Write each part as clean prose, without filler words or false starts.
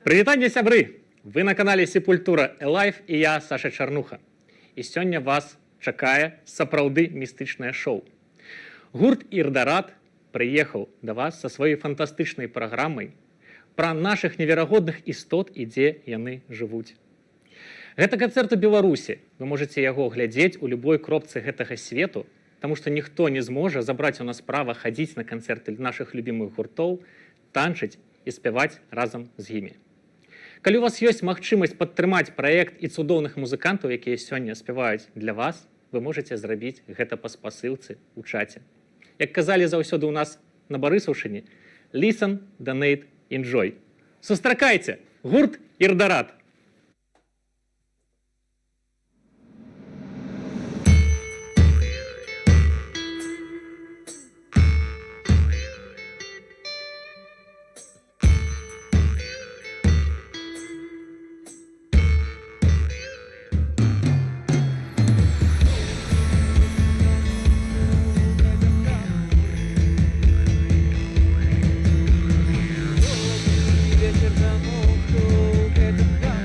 Прывітанне, сябры! Вы на канале Сепультура Элайф і я, Саша Чарнуха. І сёння вас чакае сапраўды містычнае шоу. Гурт Ірдарат прыехаў да вас са сваёй фантастычнай праграмай пра нашых неверагодных істот і дзе яны жывуць. Гэта канцэрт у Беларусі. Вы можаце яго глядзець у любой кропцы гэтага свету, таму што ніхто не зможа забраць у нас права хадзіць на канцэрты нашых любімых гуртоў, танчыць і спяваць разам з імі. Калі у вас ёсць магчымасць падтрымаць праект і цудоўных музыкантаў, якія сёння спяваюць для вас, вы можаце зрабіць гэта па спасылцы ў чаце. Як казалі заўсёды ў нас на Барысаўшыне, listen, donate, enjoy. Сустракайце! Гурт Ірдарат! Ветер домов, кто в этом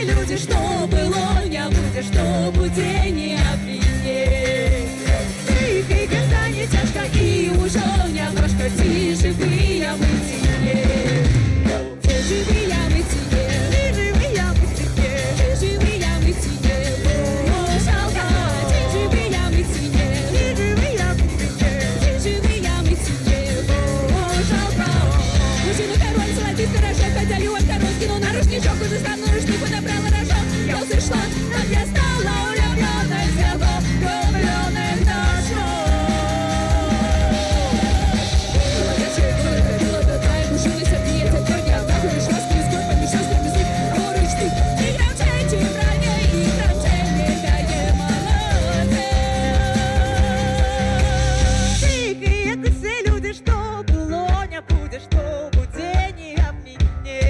усе людзі, што было, не будзе, што будзе, не абміне. Тыхай, стане цяжка і ўжо не важка, ці жывыя мы ці не. Ці жывыя мы ці не, ці жывыя мы ці не, ці жывыя мы ці не, бо жалка, ці жывыя мы ці не, ці жывыя мы ці не, ці жывыя мы ці не, бо жалка. Мужчына король, золотистый рожок, хотя Леон короткий, но на рушничок уже сам на рушник подобрала рожок. Я услышала, как я стала влюбленной в его влюбленных нашел. Тихий, як усе люди, що було, не буде, що буде, не обміне.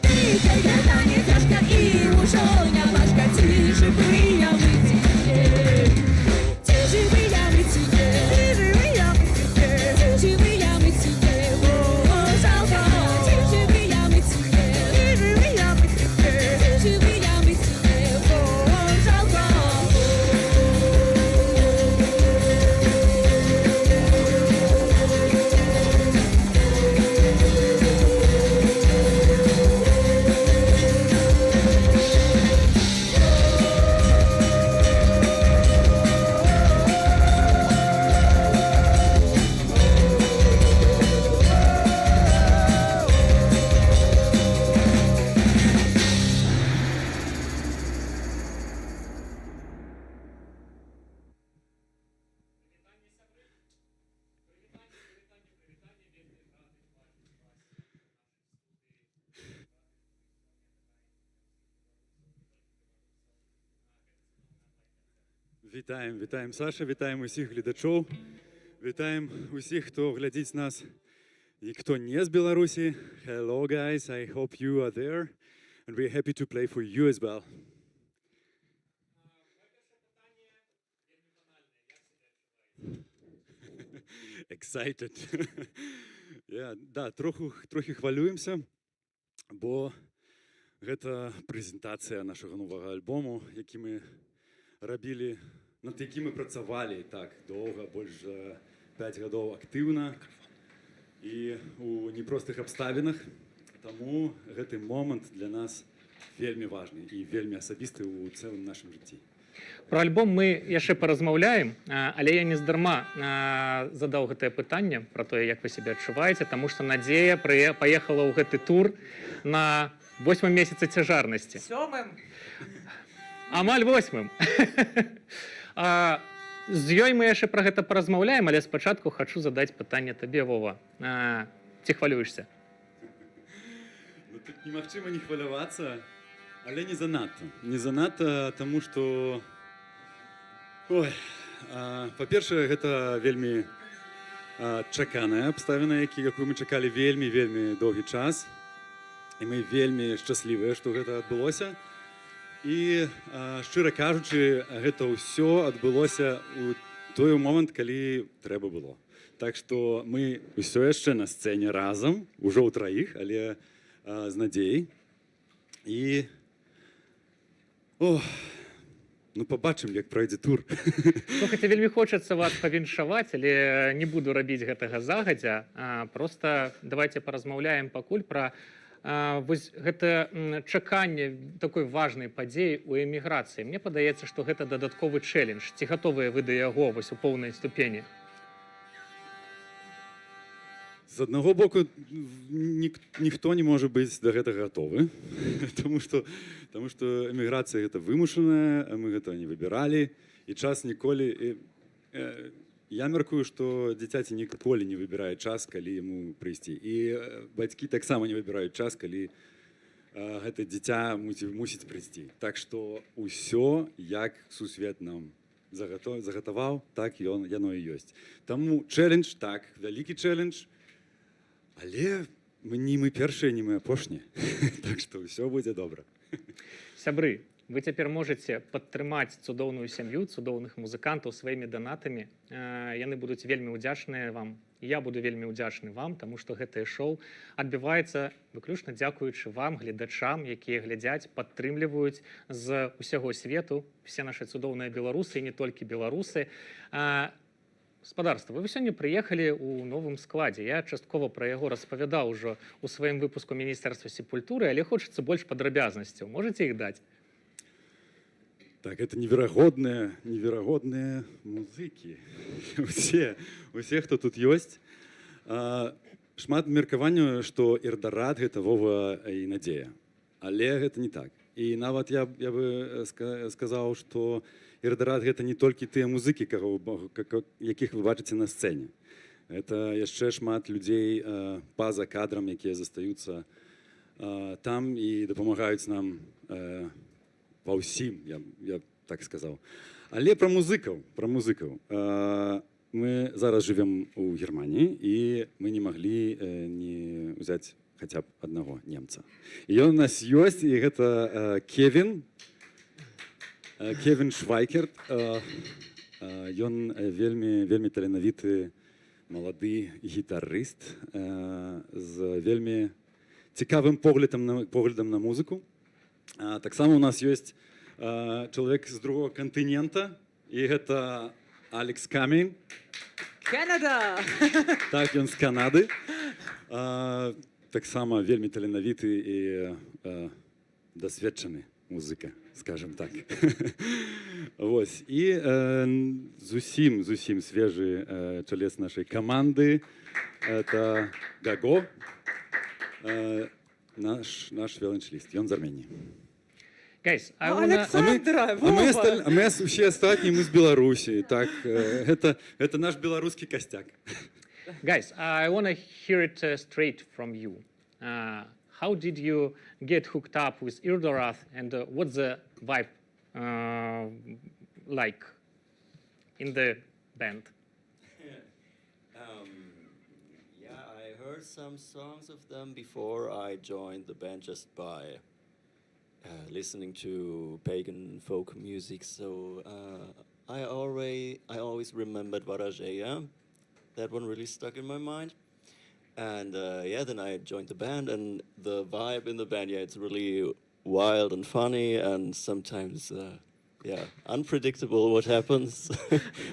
Тихай, стане тяжко і уже не важко, ці живыя мы ці не. Ці жывыя мы ці не, Ці жывыя мы ці не, ці жывыя мы ці не, бо жалко, ці жывыя мы ці не, ці жывыя мы ці не, ці жывыя мы ці не, бо жалко. Вітаем, вітаем, Саша, вітаем усіх гледачоў, вітаем усіх, хто глядзіць нас і хто не з Беларусі. Hello guys, I hope you are there and we're happy to play for you as well. Excited. Yeah, да, трохі хвалюемся, бо гэта прэзентацыя нашага новага альбому, які мы рабілі, над якім мы працавалі так доўга, больш за 5 гадоў актыўна і у непростых абставінах. Таму гэты момант для нас вельмі важны і вельмі асабісты ў цэлым нашым жыцці. Про альбом мы яшчэ паразмаўляем, але я нездарма задаў гэтае пытанне про тое, як вы сябе адчуваеце, таму што Надзея паехала ў гэты тур на восьмым месяцы цяжарнасці. Сёмым. Амаль восьмым. З ёй мы яшчэ пра гэта паразмаўляем, але спачатку хачу задаць пытанне табе, Вова. Ці хвалюешся? Ну, тут немагчыма не хвалявацца, але не занадта. Не занадта, таму што, ой, па-першае, гэта вельмі чаканая абставіна, якую мы чакалі вельмі, вельмі доўгі час. І мы вельмі шчаслівыя, што гэта адбылося. І, шчыра кажучы, гэта ўсё адбылося ў той момант, калі трэба было. Так што мы ўсё яшчэ на сцэне разам, ужо ў траіх, але з Надзеяй. І, о, ну, пабачым, як пройдзе тур. Слухайте, вельмі хочацца вас павіншаваць, але не буду рабіць гэтага загадзя. Просто давайте паразмаўляем пакуль пра вось гэта чаканне такой важнай падзеі ў эміграцыі. Мне падаецца, што гэта дадатковы чэлендж. Ці гатовыя вы да яго вось у поўнай ступені? З аднаго боку, ніхто не можа быць да гэтага гатовы, таму што эміграцыя гэта вымушаная, мы гэта не выбіралі, і час ніколі... Я мяркую, што дзіцяці ніколі не выбірае час, калі яму прыйсці. І бацькі таксама не выбіраюць час, калі гэта дзіця мусіць прыйсці. Так што ўсё, як сусвет нам загатаваў, так яно і ёсць. Таму чэлендж, так, вялікі чэлендж, але не мы першыя, не мы апошнія. Так што ўсё будзе добра. Сябры, Вы цяпер можаце падтрымаць цудоўную сям'ю, цудоўных музыкантаў сваімі данатамі. Яны будуць вельмі ўдзячныя вам. Я буду вельмі ўдзячны вам, таму што гэтае шоу адбываецца выключна дзякуючы вам, гледачам, якія глядзяць, падтрымліваюць з усяго свету, все нашы цудоўныя беларусы і не толькі беларусы. Спадарства, вы сёння прыехалі ў новым складзе. Я часткова пра яго распавядаў ужо ў сваім выпуску Міністэрства сепультуры, але хочацца больш падрабязнасцяў. Можаце іх даць? Так, это неверагодныя, неверагодныя музыкі. Усе, хто тут ёсць. Шмат меркаванняў, што Ірдарат — гэта Вова і Надзея. Але гэта не так. І нават я бы сказаў, што Ірдарат — гэта не толькі тыя музыкі, якіх вы бачыце на сцэне. Это яшчэ шмат людзей па-за кадрам, якія застаюцца там і дапамагаюць нам па ўсім, я так сказаў. Але пра музыкаў, пра музыкаў. Мы зараз жывем у Германіі, і мы не маглі не ўзяць хаця б аднаго немца. І ён у нас ёсць, і гэта Кевін, Кевін Швайкерт. Ён вельмі, вельмі таленавіты малады гітарыст з вельмі цікавым поглядам на музыку. Таксама у нас ёсць чалавек з другого кантынента, і гэта Алекс Камень. Канада! Так, ён з Канады. Таксама вельмі таленавіты і дасведчаны музыка, скажем так. Вось. І зусім, зусім свежы чалец нашай каманды — это Гаго, наш віяланчэліст, ён з Арменіі. Guys, I wanna Александра, А мы, Вова! усе астатнія, мы з Беларусі. Так, гэта наш беларускі касцяк. Guys, I want to hear it straight from you. How did you get hooked up with Irdorath, and what's the vibe like in the band? Yeah, I heard some songs of them before I joined the band just by listening to pagan folk music. So I always remembered Varajaya. That one really stuck in my mind. And yeah, then I joined the band, and the vibe in the band, yeah, it's really wild and funny, and sometimes, yeah, unpredictable what happens.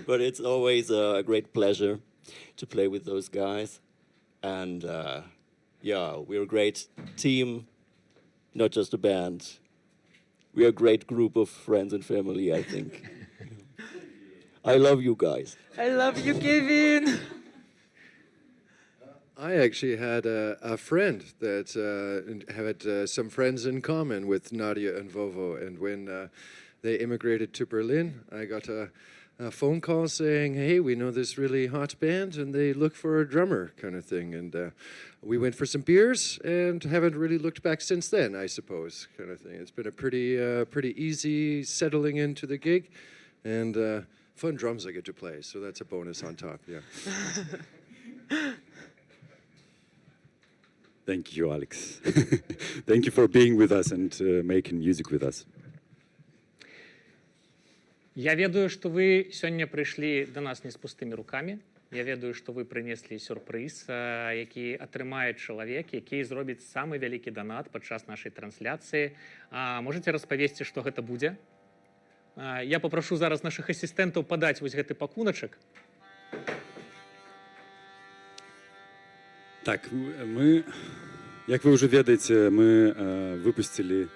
But it's always a great pleasure to play with those guys. And yeah, we're a great team, not just a band. We're a great group of friends and family, I think. I love you guys. I love you, Kevin! I actually had a friend that had some friends in common with Nadia and Vovo, and when they immigrated to Berlin, I got a phone call saying, "Hey, we know this really hot band, and they look for a drummer," kind of thing. And we went for some beers, and haven't really looked back since then, I suppose, kind of thing. It's been a pretty easy settling into the gig, and fun drums I get to play, so that's a bonus on top. Yeah. Thank you, Alex. Thank you for being with us and making music with us. Я ведаю, што вы сёння прыйшлі да нас не з пустымі рукамі. Я ведаю, што вы прынеслі сюрпрыз, які атрымае чалавек, які зробіць самы вялікі данат падчас нашай трансляцыі. Можаце распавесці, што гэта будзе? Я папрашу зараз нашых асістэнтаў падаць вось гэты пакуначак. Так, мы, як вы ўжо ведаеце, мы выпусцілі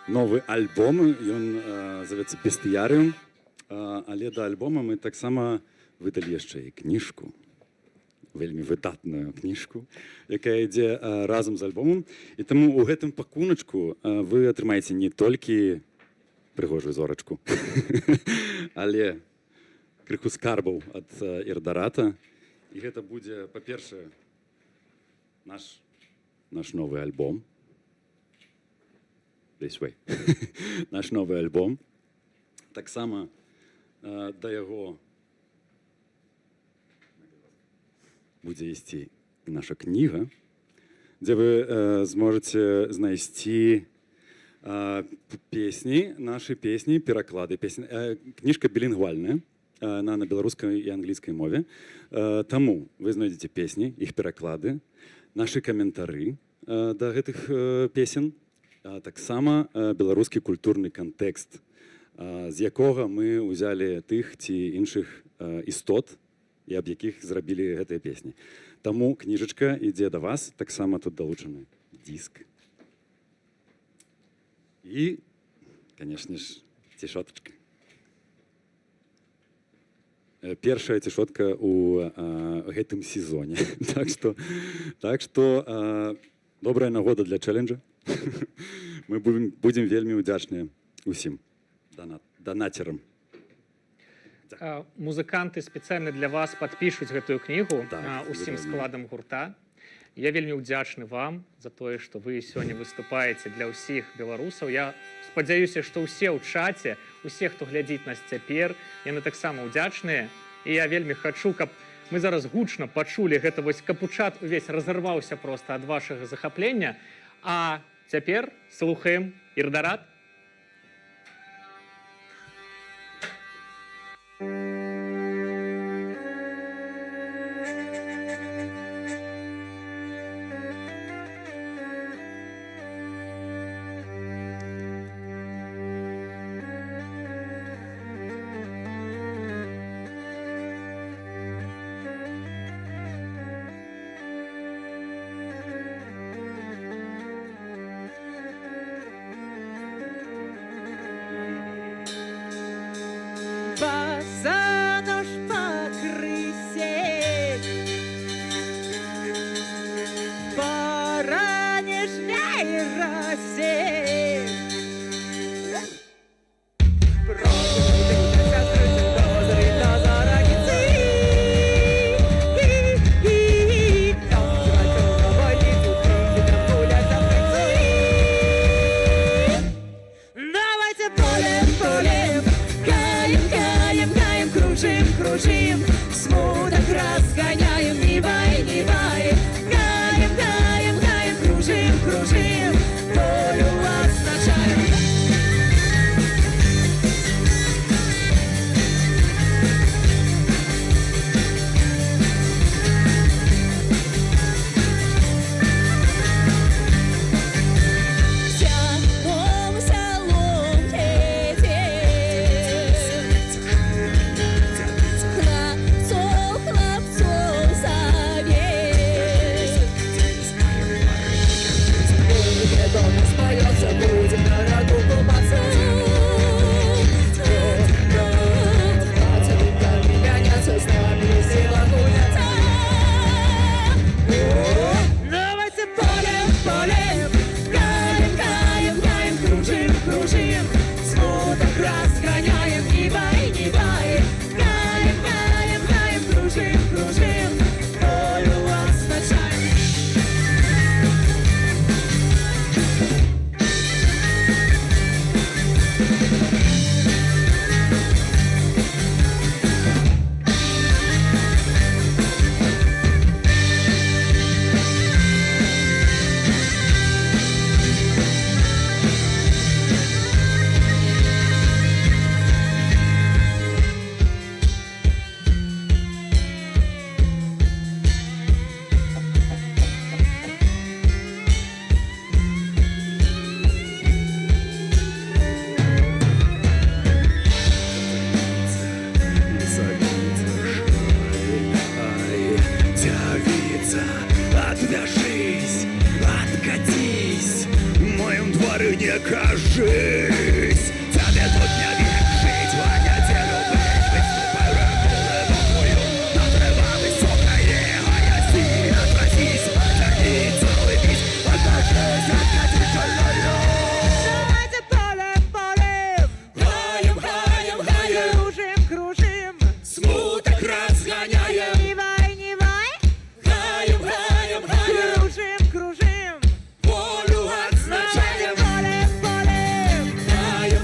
новы альбом, ён завецца «Бестыярыум», але да альбома мы таксама выдалі яшчэ і кніжку, вельмі выдатную кніжку, якая ідзе разам з альбомам. І таму ў гэтым пакуначку вы атрымаеце не толькі прыгожую зорачку, але крыху скарбаў ад Ірдарата. І гэта будзе, па-першае, наш новы альбом. This way. Наш новы альбом. Таксама да яго будзе ісці наша кніга, дзе вы зможаце знайсці Песні, нашы песні, пераклады песень. Кніжка білінгвальная, она на беларускай і англійскай мове. Таму вы знойдзеце песні, іх пераклады, нашы каментары да гэтых песен, а таксама беларускі культурны кантэкст, з якога мы ўзялі тых ці іншых істот і аб якіх зрабілі гэтыя песні. Таму кніжачка ідзе да вас, таксама тут далучаны диск. І, конечно ж, цішотачка. Першая цішотка у гэтым сезоне. Так што добрая нагода для чэленджа. Мы будзем вельмі ўдзячныя усім данацерам. Музыканты спецыяльна для вас падпішуць гэтую кнігу Так, усім выдатна. складам гурта. Я вельмі ўдзячны вам за тое, што вы сёння выступаеце для ўсіх беларусаў. Я спадзяюся, што ўсе ў чаце, усе, хто глядзіць нас цяпер, яны таксама ўдзячныя. І я вельмі хачу, каб мы зараз гучна пачулі гэта вось, каб у чат увесь разарваўся проста ад вашага захаплення. А цяпер слухаем Ірдарат. Босонож покрысе, Поранишь нейросе. Давайте полем, полем, Гаем, гаем, гаем, кружим, кружим, смуток разгоняем, не вай, не вай. Гаем, гаем, гаем, кружим, кружим, волю означаем. Селом, селом едем, хлопцов, хлопцов зовем. Будет споется, будем на роду купаться. Гоняться с нами весело гуляться. Давайте Полем, полем, гаем, гаем, гаем, кружим, кружим, смуток разгоняем, не вай, не вай. Гаем, гаем, гаем, кружим, кружим, волю означаем. Ай, дзявіца, адвяжысь, адкацісь, у маім двары не кажысь. Табе тут не век жыць, у нядзелю быць, выступай глыбокую, на трэва высокае, а я сіна трасісь, цягніцца, улыбись, адвяжысь, адкацісь, шалёю. Давайте полем, полем, Гаем, гаем, гаем, кружим, кружим, смутак разганяем, не вай, не вай, гаем, гаем, гаем, кружим, кружим, волю давайте адзначаем. полем, полем, Гаем,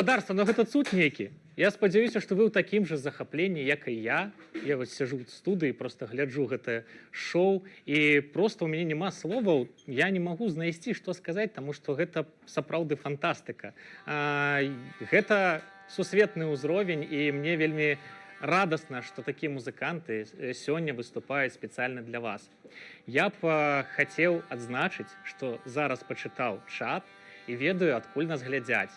Спадарства, ну гэта цуд нейкі. Я спадзяюся, што вы ў такім жа захапленні, як і я. Я вось сяжу ў студыі, просто гляджу гэтае шоу, і просто ў мяне няма словаў, я не магу знайсці, што сказаць, таму што гэта сапраўды фантастыка. Гэта сусветны ўзровень, і мне вельмі радасна, што такія музыканты сёння выступаюць спецыяльна для вас. Я б хацеў адзначыць, што зараз пачытаў чат і ведаю, адкуль нас глядзяць.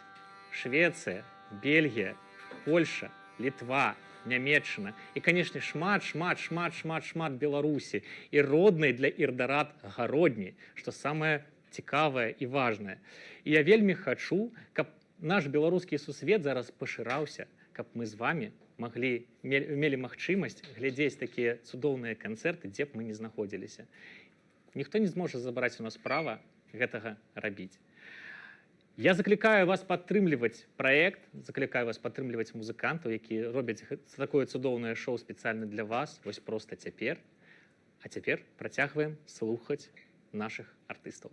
Швецыя, Бельгія, Польша, Літва, Нямеччына і, канешне, шмат, шмат, шмат, шмат, шмат Беларусі і роднай для Ірдарат Гародні, што самае цікавае і важнае. І я вельмі хачу, каб наш беларускі сусвет зараз пашыраўся, каб мы з вами мелі магчымасць глядзець такія цудоўныя канцэрты, дзе б мы не знаходзіліся. Ніхто не зможа забраць у нас права гэтага рабіць. Я заклікаю вас падтрымліваць праект, заклікаю вас падтрымліваць музыкантаў, якія робяць такое цудоўнае шоу спецыяльна для вас, вось проста цяпер. А цяпер працягваем слухаць нашых артыстаў.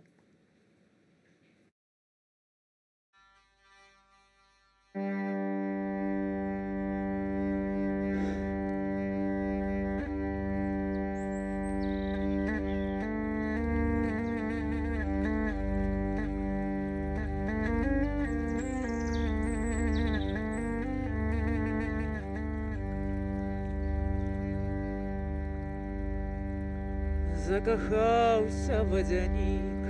Закахаўся вадзянік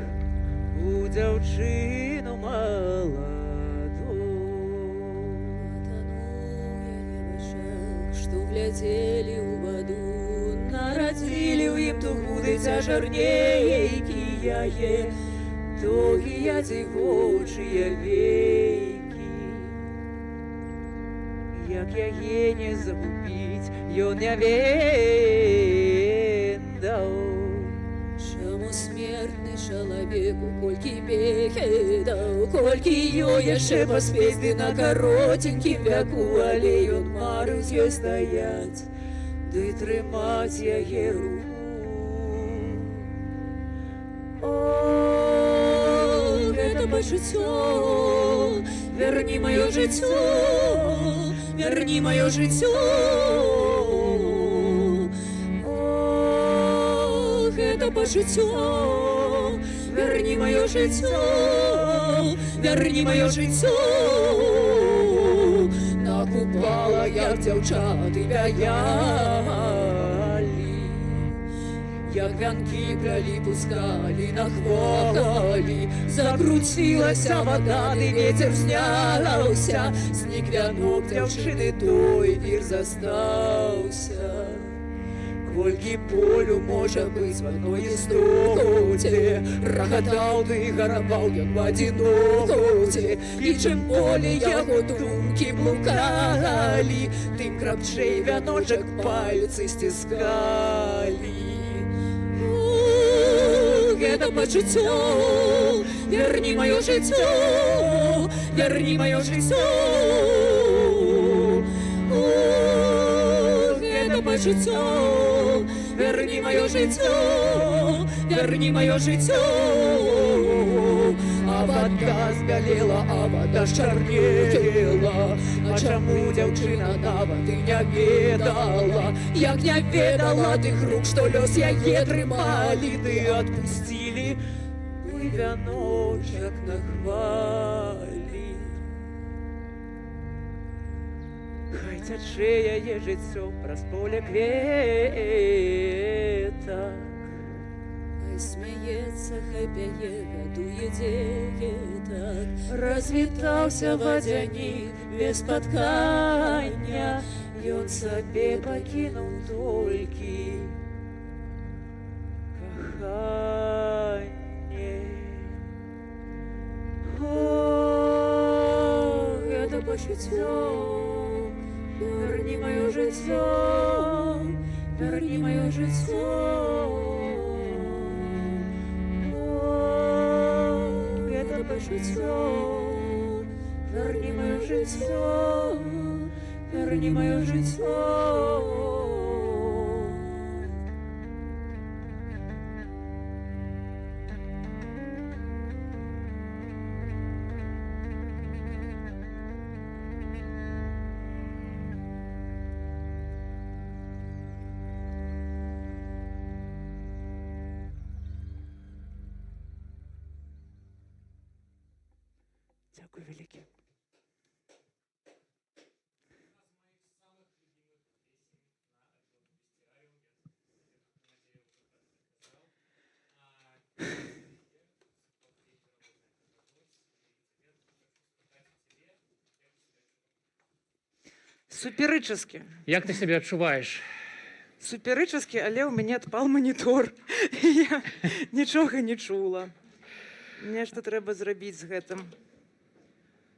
у дзяўчыну маладу. Патануў яе вачах, што глядзелі ў ваду, нарадзілі ў ім тугу ды цяжарнейкі яе, доўгія дзівочыя вейкі. Як яе не загубіць, ён не ведаў. Чаму смертны чалавеку колькі бедаў, колькі ёй яшчэ паспець ды на кароценькім вяку, але ён марыў з ёй стаяць ды трымаць яе руку. О, гэта пачуццё, вярні маё жыццё, вярні маё жыццё. О, гэта пачуццё, вярні маё жыццё, вярні маё жыццё. Накупала, як дзяўчаты вяялі, як вянкі плялі, пускалі на хвалі. Закруцілася вада, ды вецер зняўся, знік вянок дзяўчыны, той вір застаўся. Колькі болю можа быць в адной істоце, рагатаў ды гараваў ён в адзіноце. І чым болей яго думкі блукалі, тым крапчэй вяночак пальцы сціскалі. О, гэта пачуццё, вярні маё жыццё, вярні маё жыццё. О, гэта пачуццё, вярні маё жыццё, вярні маё жыццё. А вада збялела, а вада счарнела, а чаму дзяўчына нават і не ведала, як не ведала тых рук, што лёс яе трымалі, ды адпусцілі бы вяночак на хвалі. Хай цячэ яе жыццё праз поле кветак. Хай смяецца, хай пяе, гадуе дзетак. Развітаўся вадзянік без спаткання, ён сабе пакінуў толькі каханне. О, гэта пачуццё, вярні маё жыццё, вярні маё жыццё. О, гэта пачуццё, вярні маё жыццё, вярні маё жыццё. Дзякуй вялікі. Суперычаскі. Як ты сябе адчуваеш? Суперычаскі, але ў мяне адпал манітор. Я нічога не чула. Нешта трэба зрабіць з гэтым.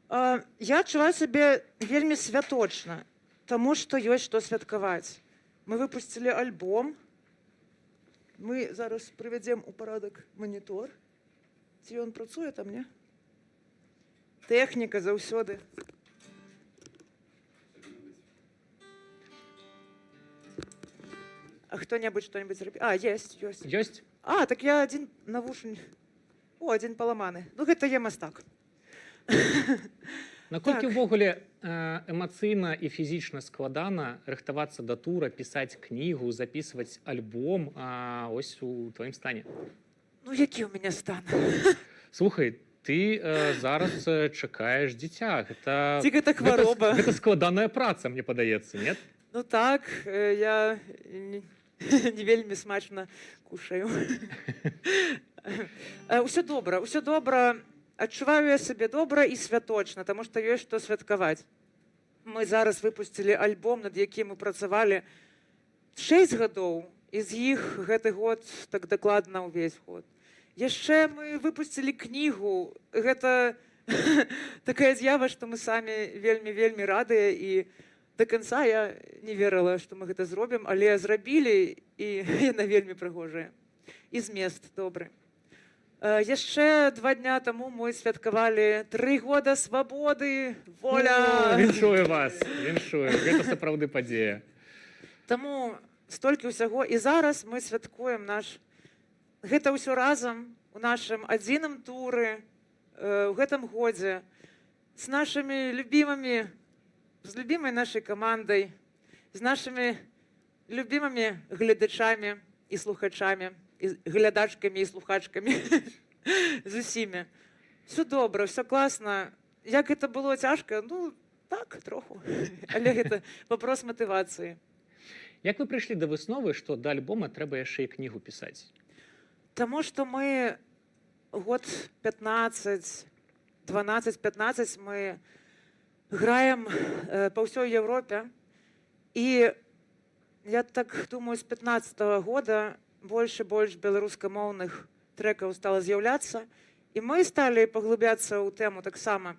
Я адчуваю сябе вельмі святочна, таму што ёсць што святкаваць. Мы выпусцілі альбом. Мы зараз прывядзем у парадак манітор. Ці ён працуе там, не? Тэхніка заўсёды. А хто-небудзь што-небудзь зрабіў? А, есть, ёсць. Ёсць? А, так я адзін навушень. О, адзін паламаны. Ну, гэта я мастак. Наколькі Так. ўвогуле эмацыйна і фізічна складана рыхтавацца да тура, пісаць кнігу, запісваць альбом, ось у тваім стане? Ну, які ў мяне стан? Слухай, ты зараз чакаеш дзіця. Гэта, Ці гэта хвароба? Гэта складаная праца, мне падаецца, нет? Ну так, я не вельмі смачна кушаю. Усё добра, усё добра. Адчуваю я сябе добра і святочна, таму што ёсць што святкаваць. Мы зараз выпусцілі альбом, над якім мы працавалі 6 гадоў, і з іх гэты год так дакладна ўвесь год. Яшчэ мы выпусцілі кнігу. Гэта такая з'ява, што мы самі вельмі, вельмі радыя, і до конца я не верыла, што мы гэта зробім, але зрабілі, і яна вельмі прыгожая. І змест добры. Яшчэ 2 дня таму мы святкавалі 3 года свабоды, воля! Віншую вас, віншую. Гэта сапраўды падзея. Таму столькі ўсяго. І зараз мы святкуем наш... Гэта ўсё разам у нашым адзіным туры, у гэтым годзе з нашымі любімымі, з любімай нашай камандай, з нашымі любімымі гледачамі і слухачамі, і глядачкамі і слухачкамі, з усімі. Всё добра, всё класна. Як гэта было цяжка? Ну, так, троху. Але гэта вопрос матывацыі. Як вы прыйшлі да высновы, што да альбома трэба яшчэ і кнігу пісаць? Таму што мы год 15, 12-15 мы граем па ўсёй Еўропе. І я так думаю, з 15-го года больш і больш беларускамоўных трэкаў стала з'яўляцца. І мы сталі паглыбляцца ў тэму таксама.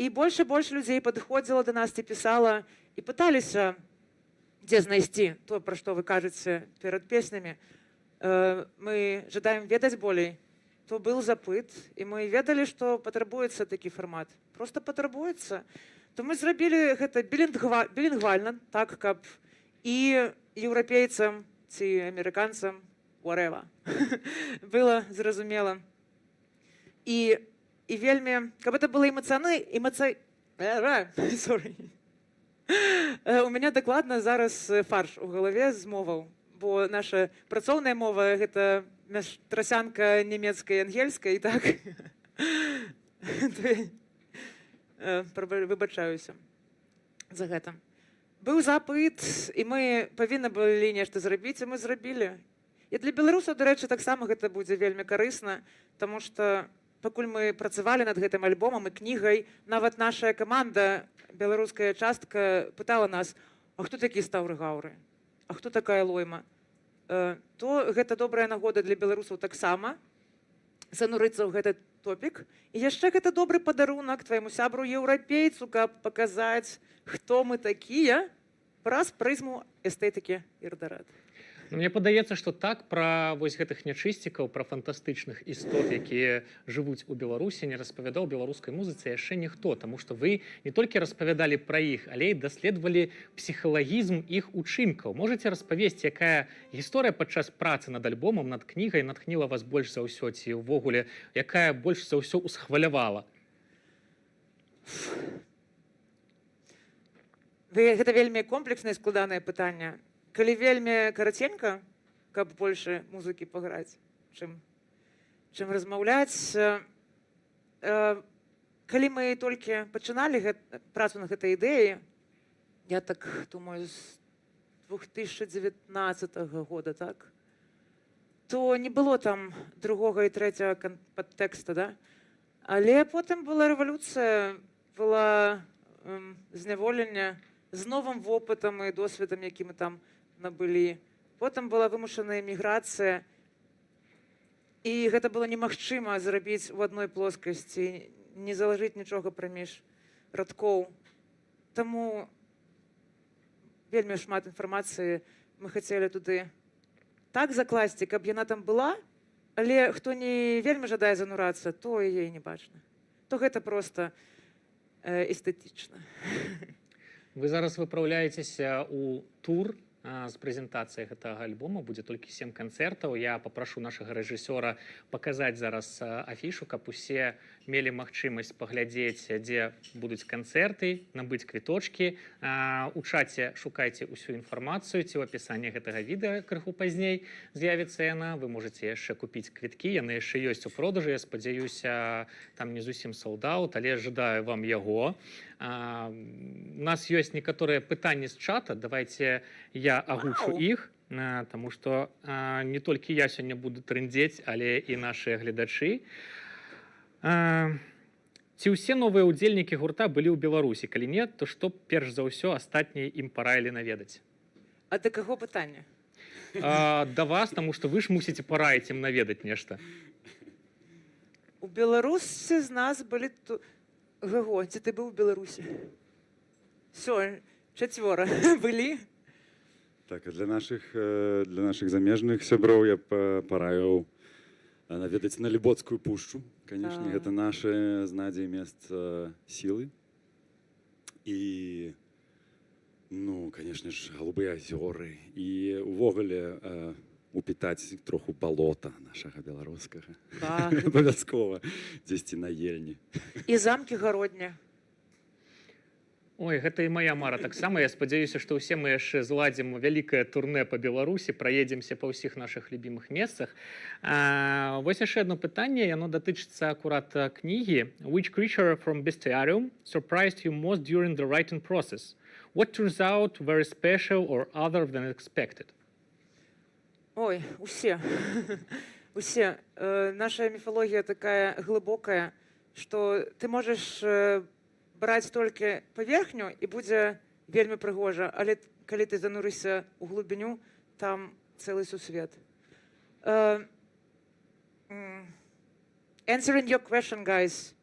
І больш і больш людзей падыходзіла да нас і пісала, і пыталіся, дзе знайсці то, пра што вы кажаце перад песнямі. Мы жадаем ведаць болей. То был запыт, і мы ведалі, што патрабуецца такі фармат. Просто патрабуецца. То мы зрабілі гэта білінгвальна, так, каб і еўрапейцам ці амерыканцам, whatever, было зразумела. І вельмі, каб это было эмацыяны, эмацыя, sorry. У мяне дакладна зараз фарш у галаве з моваў, бо наша працоўная мова гэта трасянка нямецкай і ангельскай, так? То я выбачаюся за гэта. Быў запыт, і мы павінны былі нешта зрабіць, і мы зрабілі. І для беларусаў, дарэчы, таксама гэта будзе вельмі карысна, таму што пакуль мы працавалі над гэтым альбомам і кнігай, нават наша каманда, беларуская частка, пытала нас, а хто такі Стаўры Гаўры? А хто такая Лойма? То гэта добрая нагода для беларусаў таксама занурыцца ў гэты топік. І яшчэ гэта добры падарунак твайму сябру еўрапейцу, каб паказаць, хто мы такія, праз прызму эстэтыкі Ірдарат. Мне падаецца, што так пра вось гэтых нячысцікаў, пра фантастычных істот, якія жывуць у Беларусі, не распавядаў беларускай музыцы яшчэ ніхто, таму што вы не толькі распавядалі пра іх, але і даследавалі псіхалагізм іх учынкаў. Можаце распавесці, якая гісторыя падчас працы над альбомам, над кнігай натхніла вас больш за ўсё, ці ўвогуле, якая больш за ўсё усхвалявала? Гэта вельмі комплекснае і складанае пытанне. Калі вельмі караценька, каб больше музыкі паграць, чым размаўляць. Калі мы толькі пачыналі працу над гэтай ідэяй, я так думаю, з 2019 года, так, то не было там другога і трэцяга падтэкста, да? Але потым была рэвалюцыя, была зняволенне з новым вопытам і досведам, які мы там набылі. Потым была вымушаная эміграцыя. І гэта было немагчыма зрабіць у адной плоскасці, не залажыць нічога праміж радкоў. Таму вельмі шмат інфармацыі мы хацелі туды так закласці, каб яна там была, але хто не вельмі жадае занурацца, то яе і не бачна. То гэта проста эстэтычна. Вы зараз выпраўляецеся ў тур з прэзентацыяй гэтага альбома, будзе толькі сем канцэртаў. Я папрашу нашага рэжысёра паказаць зараз афішу, каб усе мелі магчымасць паглядзець, дзе будуць канцэрты, набыць квіточкі. У чаце шукайце ўсю інфармацыю ці ў апісанні гэтага відэа, крыху пазней з'явіцца яна. Вы можете яшчэ купіць квіткі, яны яшчэ ёсць у продажы. Я спадзяюся, там не зусім солд-аут, але жадаю вам яго. У нас ёсць некаторыя пытанні з чата, давайте я агучу Вау! іх, таму што не толькі я сёння буду трындзець, але і нашыя гледачы. Ці ўсе новыя ўдзельнікі гурта былі ў Беларусі? Калі не, то што перш за ўсё астатнія ім параілі наведаць? А да каго пытанне? Да вас, таму што вы ж мусіце параіць ім наведаць нешта. У Беларусі з нас былі Гаго, ці ты быў у Беларусі? Всё, чацвёра былі. Так, а для нашых замежных сяброў я б параіў наведаць Налібоцкую пушчу. Канешне, гэта наша з Надзяй месца сілы. І, ну, канешне ж, Галубыя азёры. І увогуле упітаць троху балота нашага беларускага. Абавязкова дзесьці на Ельні. І замкі Гародня. Ой, гэта і моя мара таксама. Я спадзяюся, што ўсе мы яшчэ зладзім вялікае турне па Беларусі, праедземся па ўсіх нашых любімых месцах. Вось яшчэ одно пытанне, яно датычыцца акурат кнігі. Which creature from Bestiarium surprised you most during the writing process? What turns out very special or other than expected? Ой, усе. Усе. Наша міфалогія такая глыбокая, што ты можаш браць толькі паверхню, і будзе вельмі прыгожа, але калі ты занурышся ў глыбіню, там цэлы сусвет. Answering your question, guys,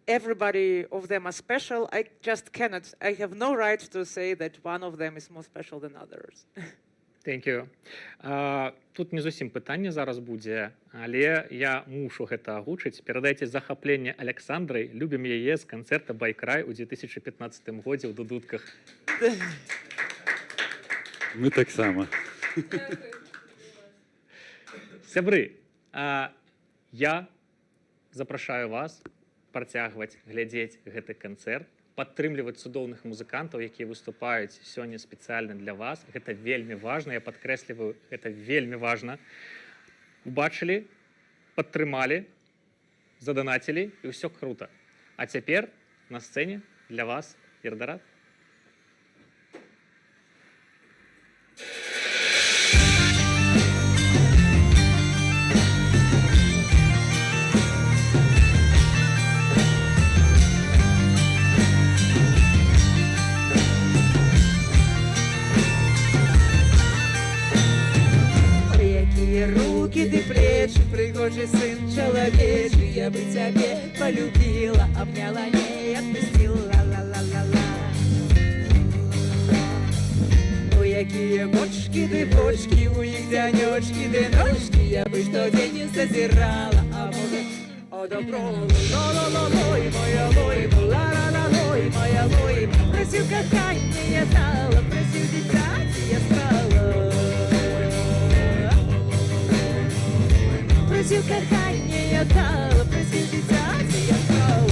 everybody of them are special. I just cannot, I have no right to say that one of them is more special than others. Thank you. Тут не зусім пытанне зараз будзе, але я мушу гэта агучыць. Перадайце захапленне Александрай, любім яе з канцэрта Байкрай у 2015 годзе ў Дудутках. Мы таксама. Сябры, я запрашаю вас працягваць глядзець гэты канцэрт, падтрымліваць цудоўных музыкантаў, якія выступаюць сёння спецыяльна для вас. Гэта вельмі важна, я падкрэсліваю, гэта вельмі важна. Убачылі, падтрымалі, заданацілі, і ўсё круто. А цяпер на сцэне для вас Ірдарат. Ой, якія рукі ды плечы, прыгожы сын чалавечы, я бы цябе полюбіла, обняла, не отпустила, ла-ла-ла-ла. Ой, якія вочки ды вочки, у іх дзянёчкі ды ночки, я бы штодзень сазірала, а можа, одобрала. Ла-ла-ла-лой, моя лой, ла-ла-ла-лой, моя лой, просіў каханне, я дала, просіў дзіцяці, я стала. Просіў каханне, я дала, просіў дзіцяці, я стала.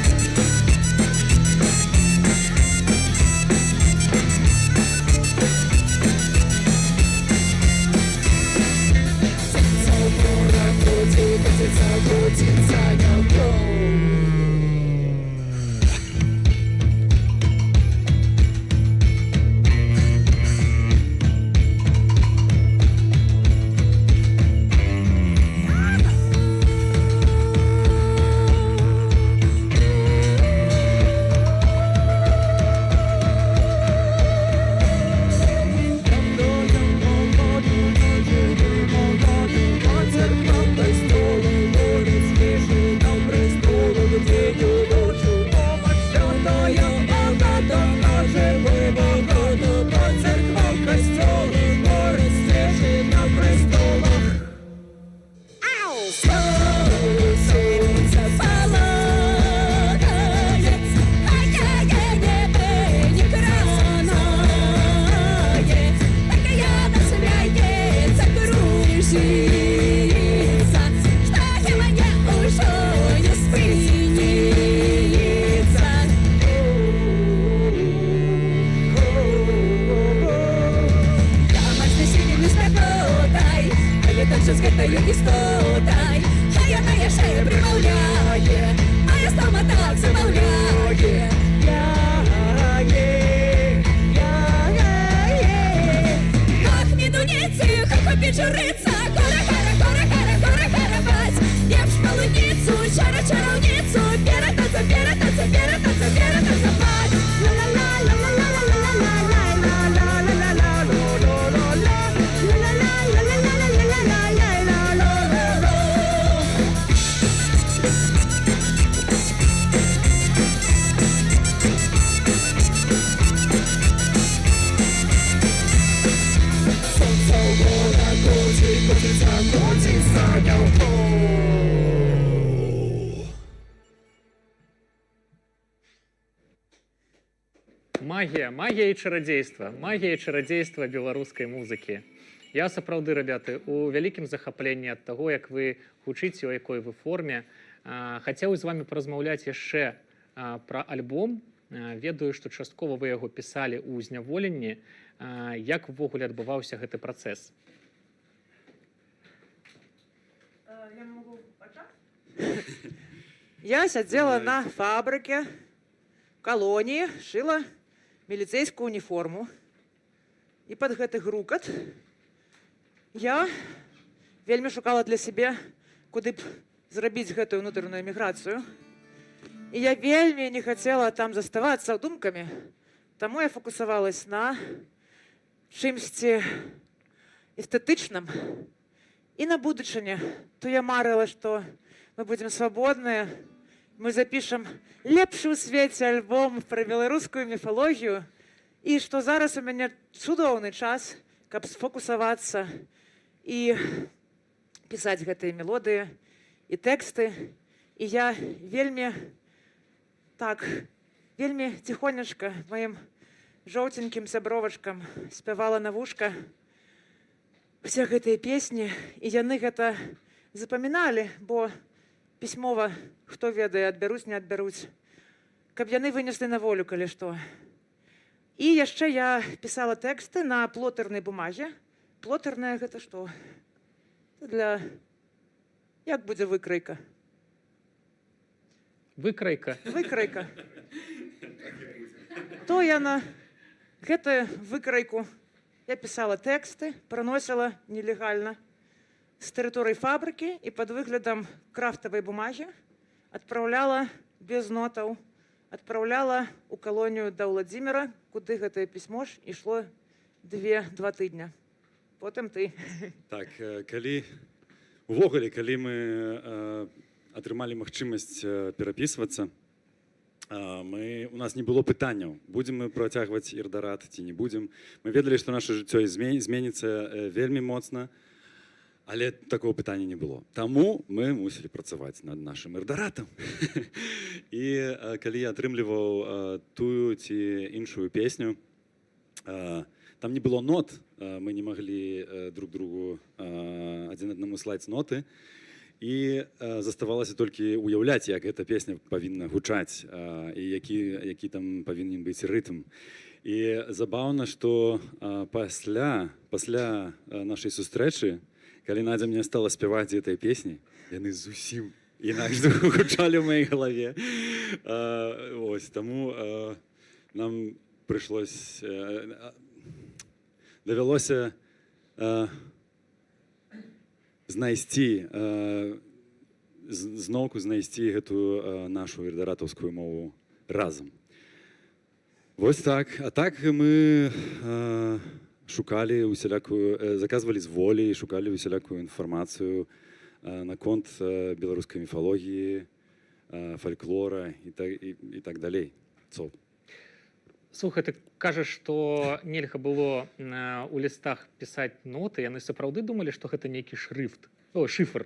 так забаўляе. Я, я, Ах, медуніцы, хай журыцца, хора, хара, хора, хара, хора, хара, баць. Лепш палуніцу, чара, чараўніцу, ператаца, ператаца, ператаца, ператаца, баць. Ла-ла-ла, ла-ла-ла, ла-ла-ла, ла-ла-ла, ла-ла-ла, ло-ло-ло-ла. Ла-ла-ла, ла-ла-ла, ла-ла-ла, ла-ла-ла-ло-ло. Сонца ў гора коці, коціцца, коціцца няўто. Магія, магія і чарадзейства, магія і чарадзейства беларускай музыкі. Я сапраўды, ребяты, у вялікім захапленні ад таго, як вы гучыце, у якой вы форме. Хацеў з вами паразмаўляць яшчэ пра альбом. Ведаю, што часткова вы яго пісалі ў зняволенні. Як увогуле адбываўся гэты працэс? Я могу Я сядзела на фабрыке, калоніі, шыла міліцэйскую уніформу. І пад гэты грукат я вельмі шукала для сябе, куды б зрабіць гэтую унутраную эміграцыю. І я вельмі не хацела там заставацца думкамі. Таму я фокусавалась на чымсьці эстэтычным і на будучыні. То я марыла, што мы будзем свабодныя, мы запішам лепшы ў свеце альбом пра беларускую міфалогію і што зараз у мяне цудоўны час, каб сфокусавацца і пісаць гэтыя мелодыі і тэксты. І я вельмі так, вельмі ціхонечка маім жоўценькім сябровачкам спявала на вушка усе гэтыя песні, і яны гэта запаміналі, бо пісьмова, хто ведае, адбяруць, не адбяруць, каб яны вынеслі на волю, калі што. І яшчэ я пісала тэксты на плотэрнай бумаге. Плотэрная — гэта што? Для, як будзе выкрайка? Выкрайка. Выкрайка. То я на гэтую выкрайку я пісала тэксты, праносіла нелегальна з тэрыторыі фабрыкі і пад выглядам крафтавай бумагі адпраўляла без нотаў, адпраўляла ў калонію да Ўладзіміра, куды гэтае пісьмо ж ішло 2 тыдня. Потым ты. Так, калі увогуле, калі мы атрымалі магчымасць перапісвацца, мы у нас не было пытанняў, будзем мы працягваць Ірдарат ці не будзем. Мы ведалі, што наше жыццё зменіцца вельмі моцна, але такого пытання не было. Таму мы мусілі працаваць над нашым Ірдаратам. І калі я атрымліваў тую ці іншую песню, там не было нот, мы не маглі друг другу адзін аднаму слаць ноты. І заставалася толькі уяўляць, як гэта песня павінна гучаць і які там павінен быць рытм. І забаўна, што пасля нашай сустрэчы, калі Надзя мне стала спяваць гэтай песні, яны зусім інакш гучалі ў маёй галаве. Ось таму нам прыйшлось давялося знайсці зноўку знайсці гэтую нашу ірдаратаўскую мову разам. Вось так. А так мы шукалі усялякую, заказвалі з Волі, шукалі усялякую інфармацыю наконт беларускай міфалогіі, фальклора і так далей. So. Слухай, ты кажаш, што нельга было у лістах пісаць ноты, яны сапраўды думалі, што гэта нейкі шрыфт, о, шыфр.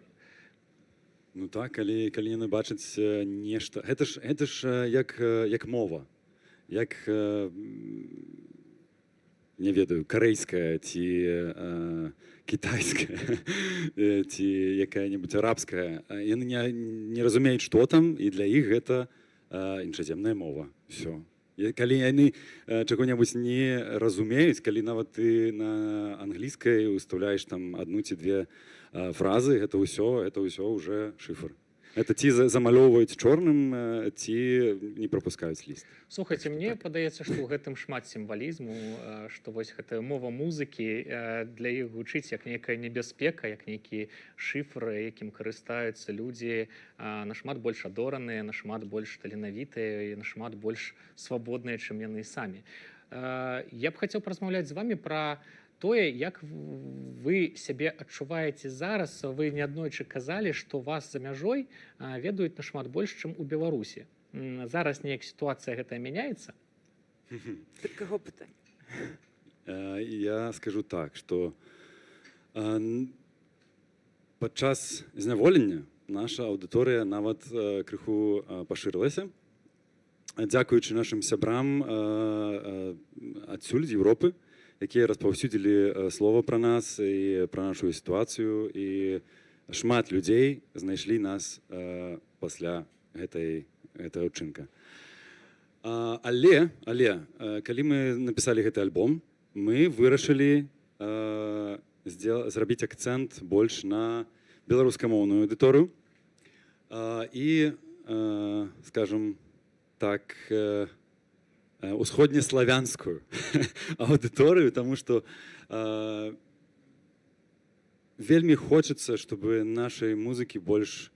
Ну так, калі яны бачаць нешта, гэта ж як мова, як не ведаю, карэйская ці кітайская ці якая-небудзь арабская. Яны не разумеюць, што там, і для іх гэта іншаземная мова. Всё. І калі яны чаго-небудзь не разумеюць, калі нават ты на англійскай уставляеш там адну ці две фразы, гэта ўсё уже шыфр. Это ці замалёўваюць чорным, ці не прапускаюць ліст. Слухайце, мне падаецца, што ў гэтым шмат сімвалізму, што вось гэтая мова музыкі для іх гучыць як нейкая небяспека, як нейкі шыфр, якім карыстаюцца людзі нашмат больш адораныя, нашмат больш таленавітыя і нашмат больш свабодныя, чым яны самі. Я б хацеў паразмаўляць з вами пра тое, як вы сябе адчуваеце зараз. Вы неаднойчы казалі, што вас за мяжой ведаюць нашмат больш, чым у Беларусі. Зараз неяк сітуацыя гэтая мяняецца? Так каго пытанне? Я скажу так, што падчас зняволення наша аўдыторыя нават крыху пашырылася. Дзякуючы нашым сябрам адсюль, з Еўропы, якія распаўсюдзілі слова пра нас і пра нашу сітуацыю, і шмат людзей знайшлі нас пасля гэтага ўчынка. Але калі мы напісалі гэты альбом, мы вырашылі зрабіць акцэнт больш на беларускамоўную аўдыторыю і, скажем так, усходнеславянскую аўдыторыю, таму што вельмі хочацца, чтобы нашай музыкі больш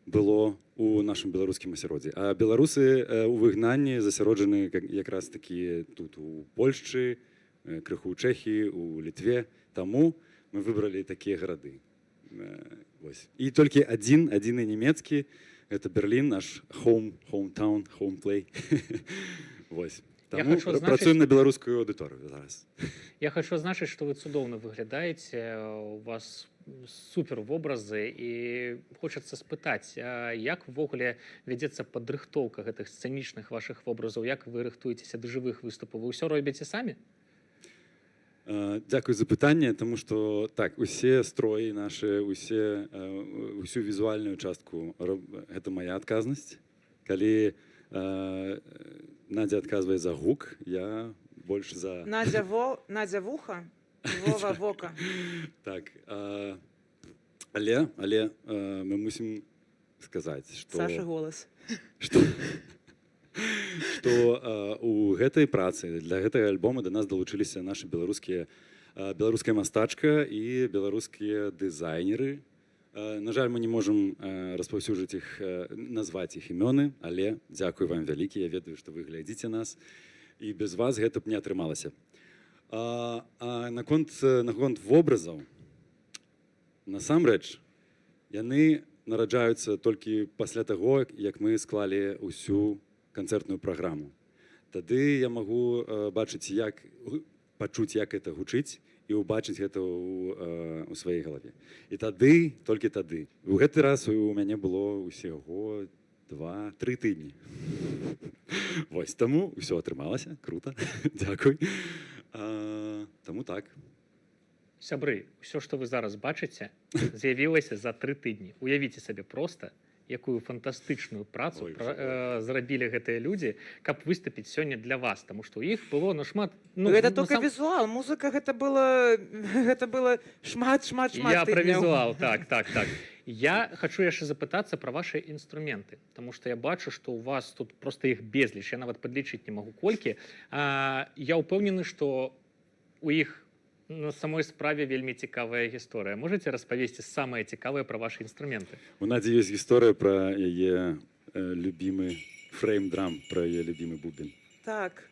было у нашым беларускім асяроддзі. А беларусы у выгнанні засяроджаны якраз такі тут, у Польшчы, крыху ў Чэхіі, у Літве. Таму мы выбралі такія гарады. Вось. І толькі адзін, адзіны нямецкі, это Берлін, наш home, hometown, home play. Вось. Я Таму хачу адзначыць- працуем на беларускую аўдыторыю зараз. Я хачу адзначыць, што вы цудоўна выглядаеце, у вас супер вобразы, і хочацца спытаць, як увогуле вядзецца падрыхтоўка гэтых сцэнічных вашых вобразаў, як вы рыхтуецеся да жывых выступаў, вы ўсё робіце самі? Дзякуй за пытанне, таму што так, усе строі нашы, усю візуальную частку гэта моя адказнасць. Калі Надзя адказвае за гук, я больш за Надя, Надя вуха, Вова вока. Так, але мы мусім сказаць, што Саша голас. што у гэтай працы для гэтага альбома да нас далучыліся нашы беларуская мастачка і беларускія дызайнеры. На жаль, мы не можам распаўсюджыць іх, назваць іх імёны, але дзякуй вам вялікі, я ведаю, што вы глядзіце нас, і без вас гэта б не атрымалася. А наконт вобразаў, насамрэч, яны нараджаюцца толькі пасля таго, як мы склалі ўсю канцэртную праграму. Тады я магу бачыць, як пачуць, як это гучыць, і ўбачыць гэта ў сваёй галаве. І тады, толькі тады. У гэты раз у мяне было ўсяго 2-3 тыдні. Вось таму ўсё атрымалася, круто, дзякуй. Таму так. Сябры, ўсё, што вы зараз бачыце, з'явілася за 3 тыдні. Уявіце сабе проста, якую фантастычную працу Ой, ўжо. зрабілі гэтыя людзі, каб выступіць сёння для вас, таму што ў іх было нашмат, ну, Гэта только візуал, музыка гэта было шмат, шмат, шмат Я пра тыдняў. візуал, так. Я хачу яшчэ запытацца пра вашы інструменты, таму што я бачу, што у вас тут просто іх безліч, я нават падлічыць не магу колькі. Я ўпэўнены, што у іх на самой справе вельмі цікавая гісторыя. Можете распавесці самае цікавае пра вашы інструменты? У Надзі ёсць гісторыя пра яе любімы фрейм-драм, пра яе любімы бубен. Так.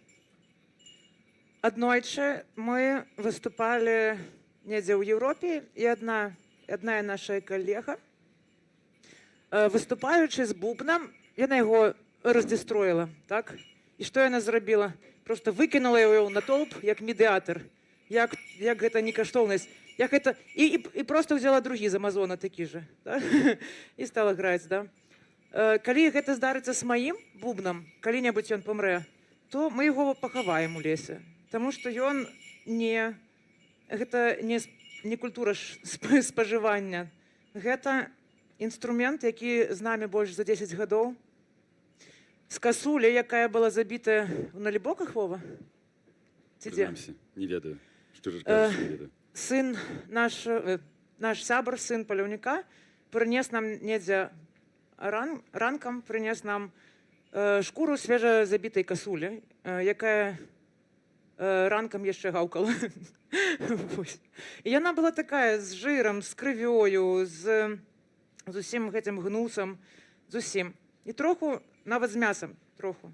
Аднойчы мы выступалі недзе ў Еўропе, і адна наша калега, выступаючы з бубнам, яна яго раздзестроіла, так? І што яна зрабіла? Просто выкінула яго ў натоўп як медыатар. Як гэта не каштоўнасць. Як гэта... І просто взяла другі з Амазона такі же. Да? І стала граць, да? Калі гэта здарыцца з маім бубнам, калі-небудзь ён памрэ, то мы яго пахаваем у лесе. Таму што ён не гэта не культура спажывання. Гэта інструмент, які з намі больш за 10 гадоў. З касулі, якая была забітая ў Налібоках, Вова? Ці дзе? Прынамсі, не ведаю. Шчыра кажучы, не ведаю. Сын наш, наш сябар, сын паліўніка, прынес нам недзе Ранкам прынес нам шкуру свежа забітай касулі, якая ранкам яшчэ гаўкала. Вось. І яна была такая з жырам, з крывёю, з усім гэтым гнусам, з усім. І троху нават з мясам троху.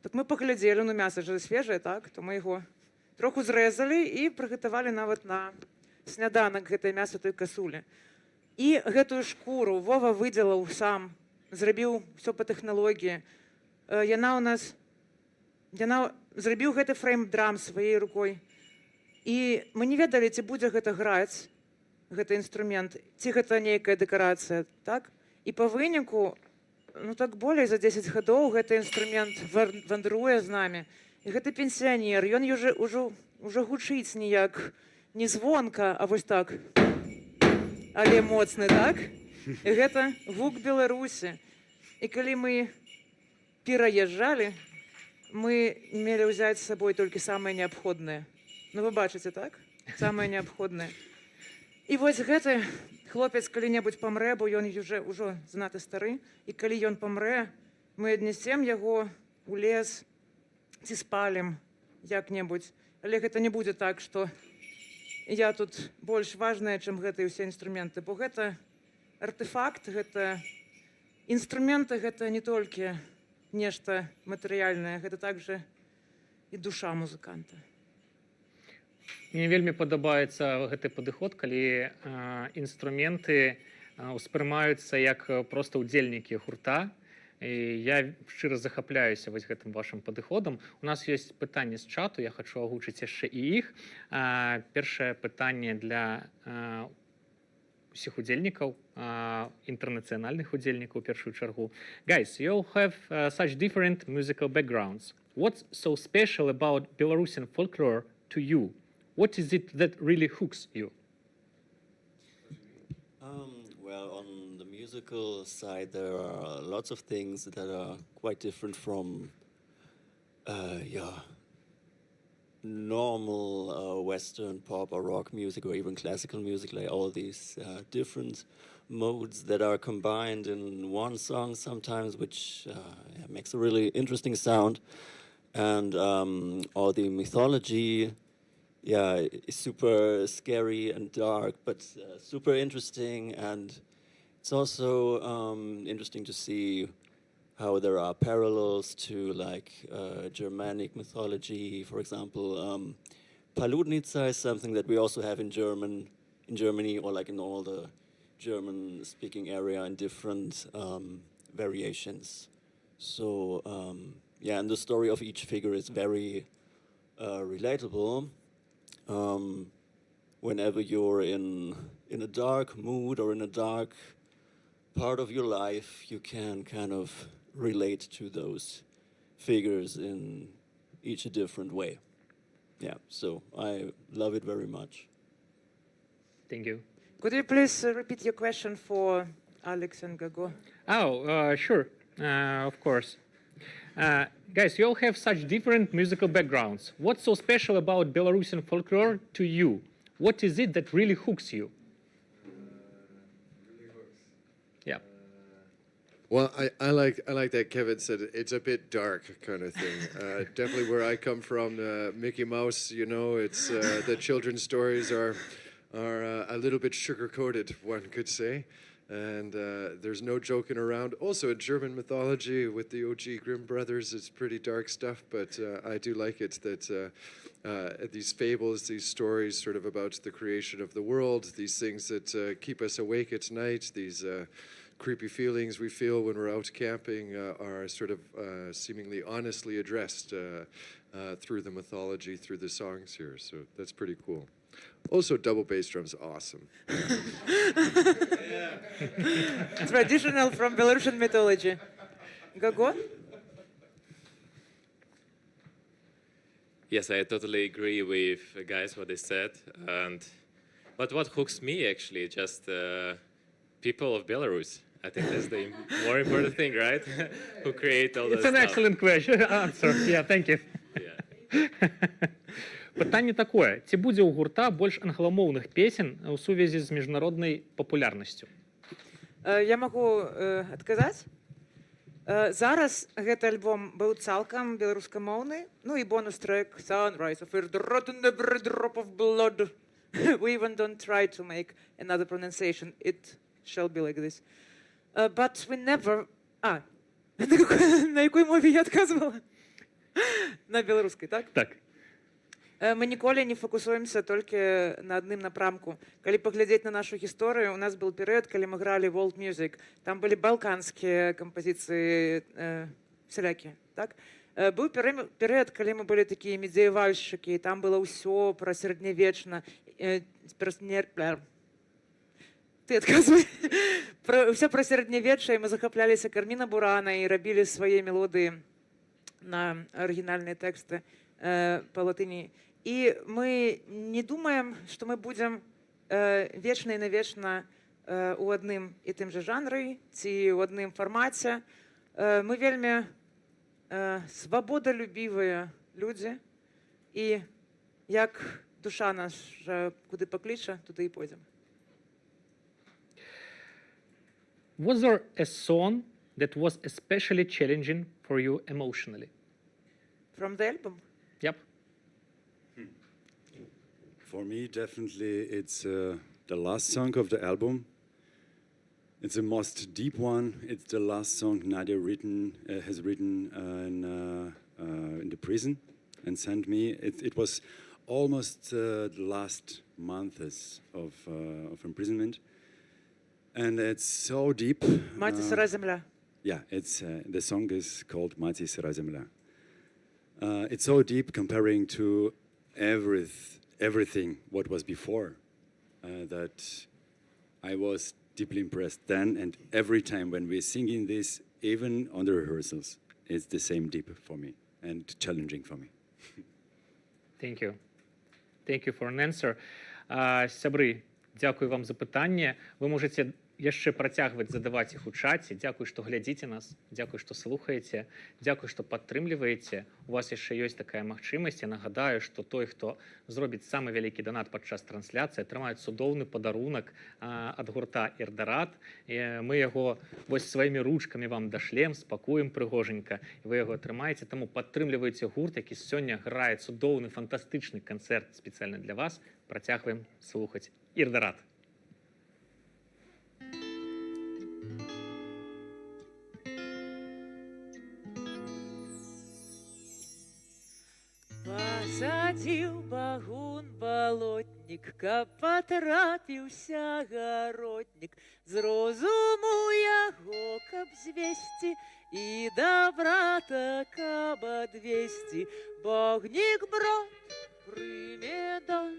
Так мы паглядзелі, ну, мяса же свежае, так, то мы яго троху зрэзалі і прыгатавалі нават на сняданак гэтае мяса той касулі. І гэтую шкуру Вова выдзелаў сам, зрабіў всё па тэхналогіі. Яна у нас яна зрабіў гэты фрейм драм сваёй рукой. І мы не ведалі, ці будзе гэта граць, гэты інструмент, ці гэта нейкая дэкарацыя, так? І па выніку, ну, так болей за 10 гадоў гэты інструмент вандруе з намі. І гэты пенсіянер, ён ўжо гучыць ніяк не звонка, а вось так. Але моцны, так? І гэта гук Беларусі. І калі мы пераязджалі, мы мелі ўзяць з сабой толькі самае неабходнае. Ну, вы бачыце, так? Самае неабходнае. І вось гэты хлопец калі-небудзь памрэ, бо ён уже ўжо занадта стары, і калі ён памрэ, мы аднясем яго ў лес ці спалім як-небудзь. Але гэта не будзе так, што я тут больш важная, чым гэтыя ўсе інструменты, бо гэта артэфакт, гэта інструменты, гэта не толькі нешта матэрыяльнае, гэта также і душа музыканта. Мне вельмі падабаецца гэты падыход, калі інструменты ўспрымаюцца як проста ўдзельнікі гурта. І я шчыра захапляюся вось гэтым вашым падыходам. У нас ёсць пытанні з чату, я хачу агучыць яшчэ і іх. Першае пытанне для усіх удзельнікаў, інтэрнацыянальных удзельнікаў у першую чаргу. Guys, you all have such different musical backgrounds. What's so special about Belarusian folklore to you? What is it that really hooks you? Well, on the musical side, there are lots of things that are quite different from, yeah, normal Western pop or rock music or even classical music, like all these different modes that are combined in one song sometimes, which, yeah, makes a really interesting sound. And all the mythology, yeah, is super scary and dark, but super interesting. And it's also interesting to see how there are parallels to, like, Germanic mythology. For example, Poludnitsa is something that we also have in Germany, or like in all the German-speaking area in different variations. So yeah, and the story of each figure is very relatable. Whenever you're in a dark mood or in a dark part of your life, you can kind of relate to those figures in each a different way. Yeah, so I love it very much. Thank you. Could you please repeat your question for Alex and Gogo? Oh, sure, of course. Guys, you all have such different musical backgrounds. What's so special about Belarusian folklore to you? What is it that really hooks you? Yeah. Well, I like that Kevin said it's a bit dark kind of thing. Definitely where I come from, Mickey Mouse, it's the children's stories are a little bit sugar coated, one could say, and there's no joking around. Also, in German mythology with the OG Grimm brothers, it's pretty dark stuff, but I do like it that these fables, these stories, sort of about the creation of the world, these things that keep us awake at night, these creepy feelings we feel when we're out camping are sort of seemingly honestly addressed through the mythology, through the songs here. So that's pretty cool. Also, double bass drums, awesome. Traditional from Belarusian mythology. Gogo? Yes, I totally agree with guys what they said. And but what hooks me actually just people of Belarus. I think that's the more important thing, right? Who create all It's the an stuff. Excellent question answer. Yeah, thank you. Yeah. Пытанне такое: ці будзе ў гурта больш англамоўных песен у сувязі з міжнароднай папулярнасцю? Я магу адказаць. Зараз гэты альбом быў цалкам беларускамоўны, ну і бонус трек Sunrise of Irdorath and every drop of blood. We even don't try to make another pronunciation. It shall be like this. But we never. А, на якой мове я адказвала? На беларускай, так? Так. Мы ніколі не фокусуемся толькі на адным напрамку. Калі паглядзець на нашу гісторыю, у нас был перыяд, калі мы гралі world music. Там былі балканскія кампазіцыі, всялякія, так? Быў перыяд, калі мы былі такія медзіевальшчыкі, там было ўсё пра сярэднявечна, бля. Ты адказвай. Ўсё пра сярэднявечча, і мы захапляліся Карміна Бурана і рабілі свае мелодыі на арыгінальныя тэксты па латыні. І мы не думаем, што мы будзем вечна і навечна у адным і тым жа жанры ці ў адным фармаце. Мы вельмі свабодалюбівыя людзі, і як душа наша куды пакліча, туды і пойдзем. Was there a song that was especially challenging for you emotionally? From the album? Yep. For me, definitely, it's the last song of the album. It's the most deep one. It's the last song Nadia has written in the prison and sent me. It was almost the last months of imprisonment, and it's so deep. Маці сыра зямля. Yeah, it's the song is called Mati Syra Zemlya. It's so deep comparing to everything what was before, that I was deeply impressed then, and every time when we're singing this, even on the rehearsals, it's the same deep for me and challenging for me. Thank you. Thank you for an answer. Сябры, дзякую вам за пытанне. Вы можете яшчэ працягваць задаваць іх у чаце. Дзякуй, што глядзіце нас, дзякуй, што слухаеце, дзякуй, што падтрымліваеце. У вас яшчэ ёсць такая магчымасць. Я нагадаю, што той, хто зробіць самы вялікі данат падчас трансляцыі, атрымае цудоўны падарунак ад гурта Ірдарат. Мы яго вось сваімі ручкамі вам дашлем, спакуем прыгожанька, і вы яго атрымаеце. Таму падтрымлівайце гурт, які сёння грае цудоўны фантастычны канцэрт спецыяльна для вас. Працягваем слухаць Ірдарат. Пасадзіў багун балотнік, каб патрапіўся гаротнік, з розуму яго каб звесці і да брата каб адвесці. Багнік, брат, прыме дар,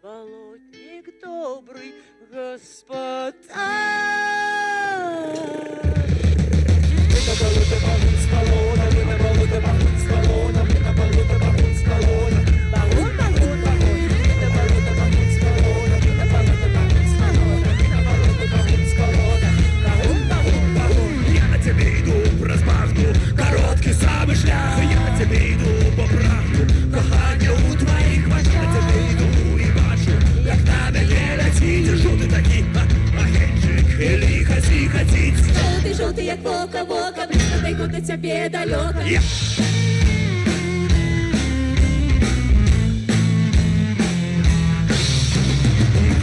балотнік добрый гаспадар. На болото багун з балона, ми на болото багун з балона, ми на болото багун з балона. Багун, багун, багун, Ми на болото багун з балона, ми на болото багун з балона, ми на болото багун з балона. Багун, багун, багун. Я на цябе іду праз багну, кароткі самы шлях. Я на цябе іду, бо прагну кахання ў тваіх вачах. На цябе іду і бачу, як на мяне ляціць жоўты такі агеньчык, і ліха зіхаціць. Жоўты, жоўты, як вока, вока, блізка дайго да цябе далёка. Я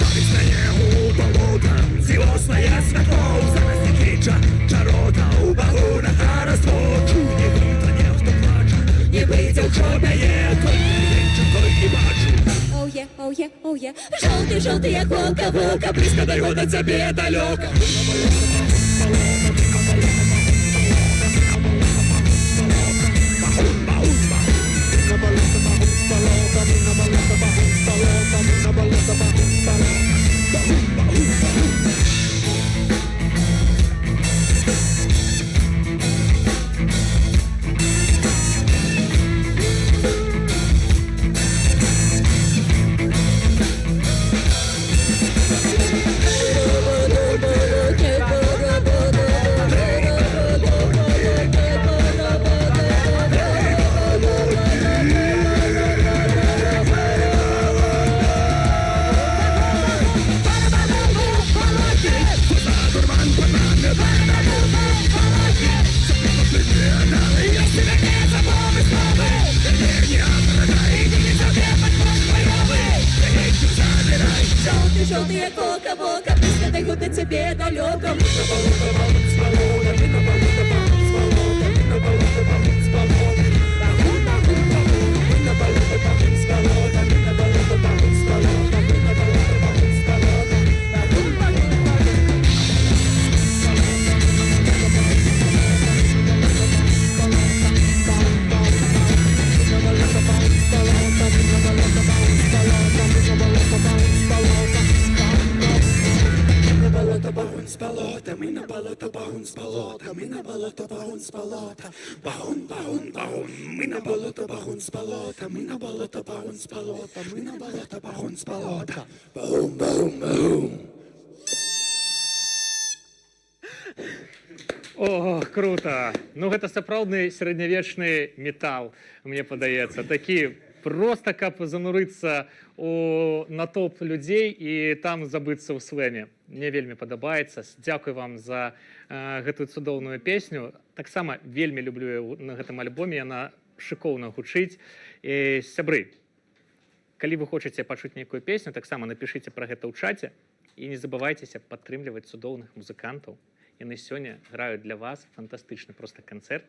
Вабіць мяне ў балота дзівоснае святло, зараз не кліча чарота ў багунах хараство. Чую, нібыта нехта плача, нібы дзяўчо пяе, толькі агеньчык той і бачу. Oh yeah, oh yeah, oh yeah. Жоўты, жоўты, як вока, вока, Блізка дайго да цябе далёка. На болото багун з балота, ми на болото багун з балота, ми на болото багун з балота. Багун, як вока, вока, блізка дайгу да цябе далёка. О, круто! Ну гэта сапраўдны сярэднявечны метал, мне падаецца. Такі просто каб занурыцца у натоўп людзей і там забыцца ў слэме. Мне вельмі падабаецца. Дзякуй вам за гэтую цудоўную песню. Таксама вельмі люблю яе на гэтым альбоме, яна шыкоўна гучыць. І, сябры, калі вы хочаце пачуць нейкую песню, таксама напішыце пра гэта ў чаце і не забывайцеся падтрымліваць цудоўных музыкантаў. Яны сёння граюць для вас фантастычны проста канцэрт.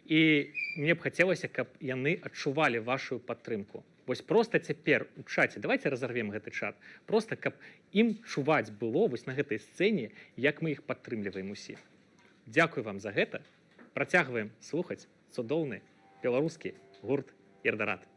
І мне б хацелася, каб яны адчувалі вашу падтрымку. Вось проста цяпер у чаце, давайте разарвем гэты чат, проста каб ім чуваць было вось на гэтай сцэне, як мы іх падтрымліваем усе. Дзякуй вам за гэта. Працягваем слухаць цудоўны беларускі гурт Ірдарат. Ёсць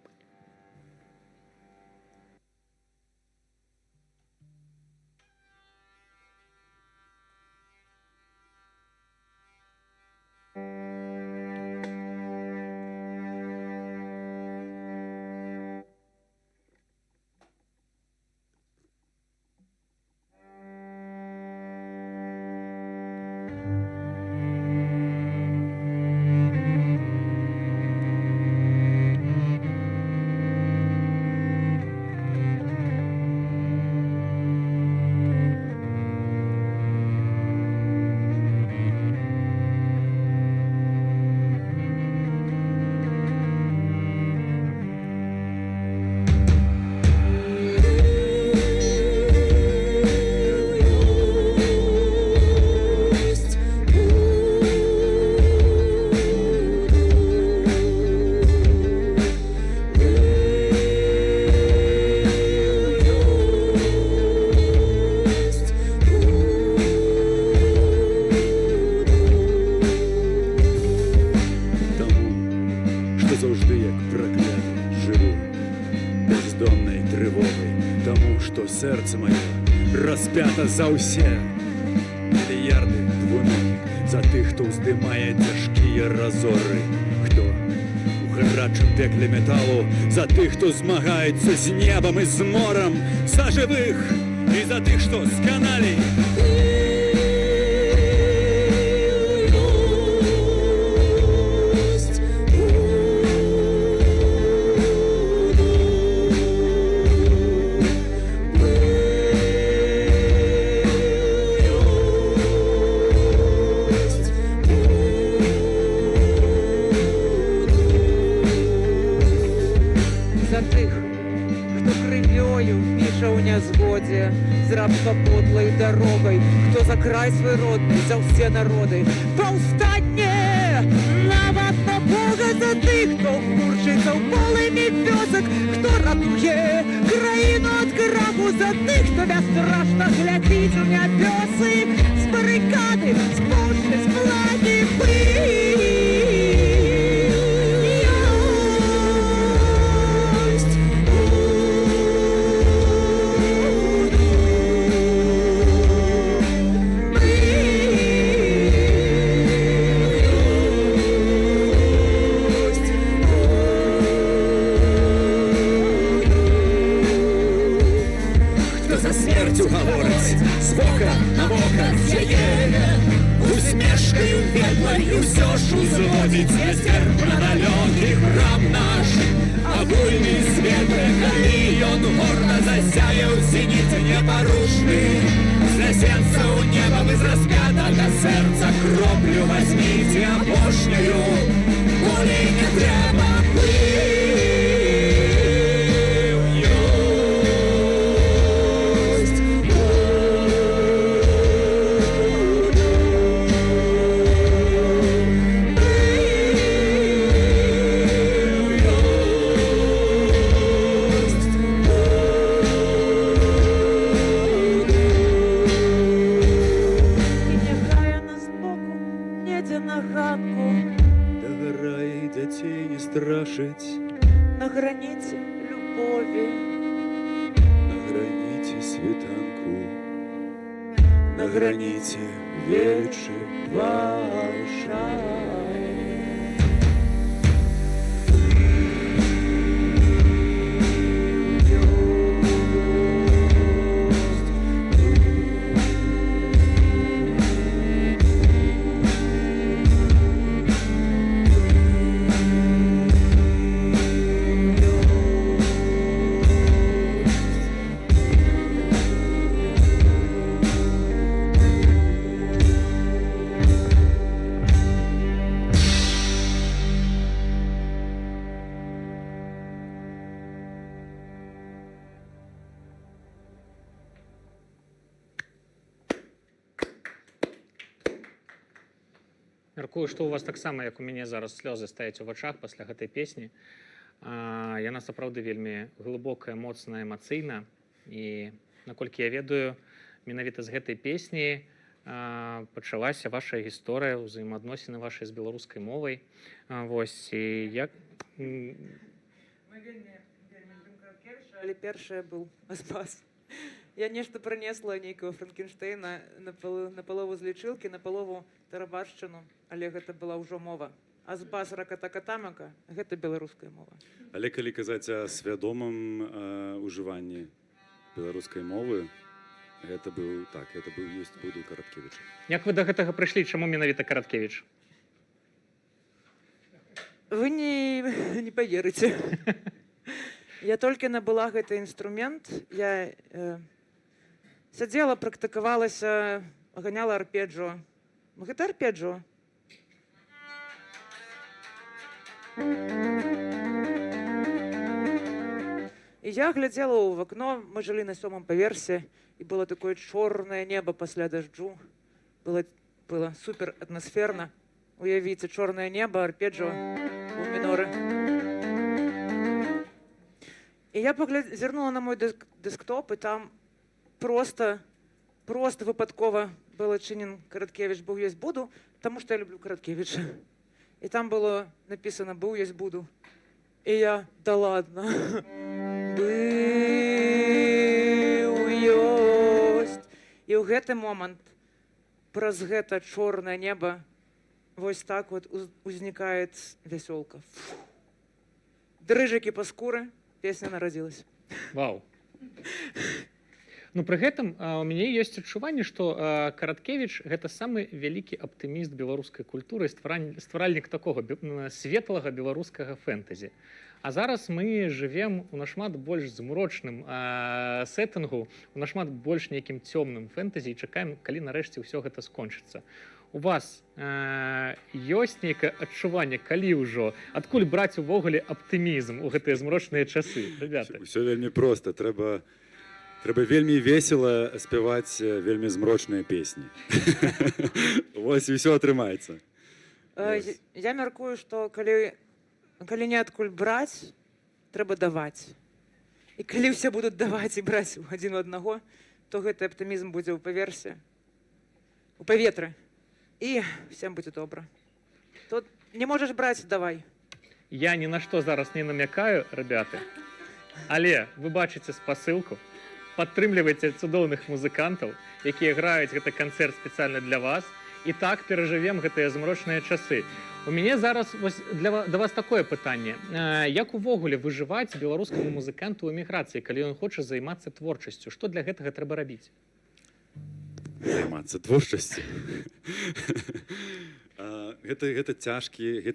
Таму, што заўжды як пракляты жыву бездоннай трывогай, таму, што сэрца маё распята за ўсе мільярды двуногіх, за тых, хто ўздымае цяжкія разоры, хто у гарачым пекле металу, за тых, хто змагаецца з небам і з морам, за жывых і за тых, што сканалі. Ёсць За тых, хто крывёю піша ў нязгодзе з рабства подлай дарогай, хто за край свой родны, за ўсе народы. Паўстанне! Нават на Бога за тых, хто мурчыцца ў полымі вёсак, хто ратуе краіну ад краху, за тых, хто бясстрашна глядзіць у нябёсы, з барыкады, з пушчы, з флагі Ёсць Хто за смерцю гаворыць з вока на вока з яе усмешкаю ветлай усё ж узводзіць нестерпна далёкі храм наш агульны свет, калі ён горда засяе ў зеніце непарушны, злясенца ў неба вы з распятага сэрца кроплю вазьміце апошняю, болей не трэба. Ёсць. Дзяцей не страшыць. На граніцы любові. На граніце світанку, на граніце велічы вашай. Мяркую, што у вас таксама, як у мяне, зараз слёзы стаяць у вачах пасля гэтай песні. Яна сапраўды вельмі глыбокая, моцная, эмацыйна. І наколькі я ведаю, менавіта з гэтай песні пачалася ваша гісторыя, ўзаемаадносіны вашай з беларускай мовай. Вось і як Мы вельмі, вельмі любім Караткевіча, але першае быў Аспас. Я нешта прынесла нейкага Франкенштейна на палову з лічылкі, на палову тарабаршчыну, але гэта была ўжо мова. Азбас ракатакатамака — гэта беларуская мова. Але калі казаць о свядомым ужыванні беларускай мовы, гэта быў, так, гэта быў «Ёсць буду» Караткевіча. Як вы да гэтага прыйшлі, чаму менавіта Караткевіч? Вы не паверыце. Я толькі набыла гэты інструмент, я сядзела, практыкавалася, ганяла арпеджо. Гэта арпеджо. І я глядзела ў вакно, мы жылі на сёмым паверсе, і было такое чорнае неба пасля дажджу. Было супер атмасферна. Уявіце, чорнае неба, арпеджо у міноры. І я зірнула на мой дэсктоп, і там просто выпадкова был адчынен Караткевіч «Быў, ёсць, буду», таму што я люблю Караткевіча. І там было написано «Быў, ёсць, буду». І я: «Да ладно». Быў, ёсць. І ў гэты момант праз гэта чорнае неба вось так вот узнікае вясёлка. Фу. Дрыжыкі па скуры, песня нарадзілась. Вау. Ну, пры гэтым у мяне ёсць адчуванне, што Караткевіч — гэта самы вялікі аптыміст беларускай культуры, стваральнік такога светлага беларускага фэнтэзі. А зараз мы жывем у нашмат больш змрочным сеттынгу, у нашмат больш нейкім цёмным фэнтэзі і чакаем, калі нарэшце ўсё гэта скончыцца. У вас ёсць нейкае адчуванне, калі ўжо, адкуль браць увогуле аптымізм у гэтыя змрочныя часы, ребята? Усё вельмі проста. Трэба вельмі весела спяваць вельмі змрочныя песні. Вось і ўсё атрымаецца. Вось. Я мяркую, што калі неадкуль браць, трэба даваць. І калі ўсе будуць даваць і браць у адзін у аднаго, то гэты аптымізм будзе ў паверсе, у паветры. І всем будзе добра. Тут не можаш браць — давай. Я ні на што зараз не намякаю, ребята. Але вы бачыце спасылку, падтрымлівайце цудоўных музыкантаў, якія граюць гэты канцэрт спецыяльна для вас, і так перажывем гэтыя змрочныя часы. У мяне зараз вось да вас такое пытанне. Як увогуле выжываць беларускаму музыканту ў эміграцыі, калі ён хоча займацца творчасцю? Што для гэтага трэба рабіць? Займацца творчасцю. Гэта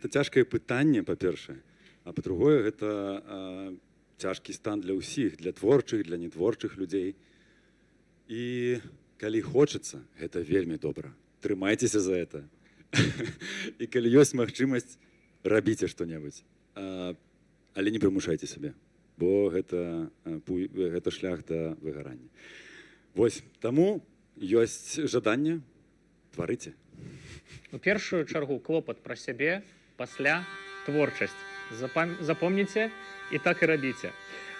цяжкае пытанне, па-першае. А па-другое, гэта цяжкі стан для ўсіх, для творчых, для нетворчых людзей. І калі хочацца, гэта вельмі добра. Трымайцеся за это. І калі ёсць магчымасць, рабіце што-небудзь. Але не прымушайце сябе, бо гэта шлях да выгарання. Вось, таму ёсць жаданне — тварыце. У першую чаргу клопат пра сябе, пасля творчасць. Запомніце і так і рабіце.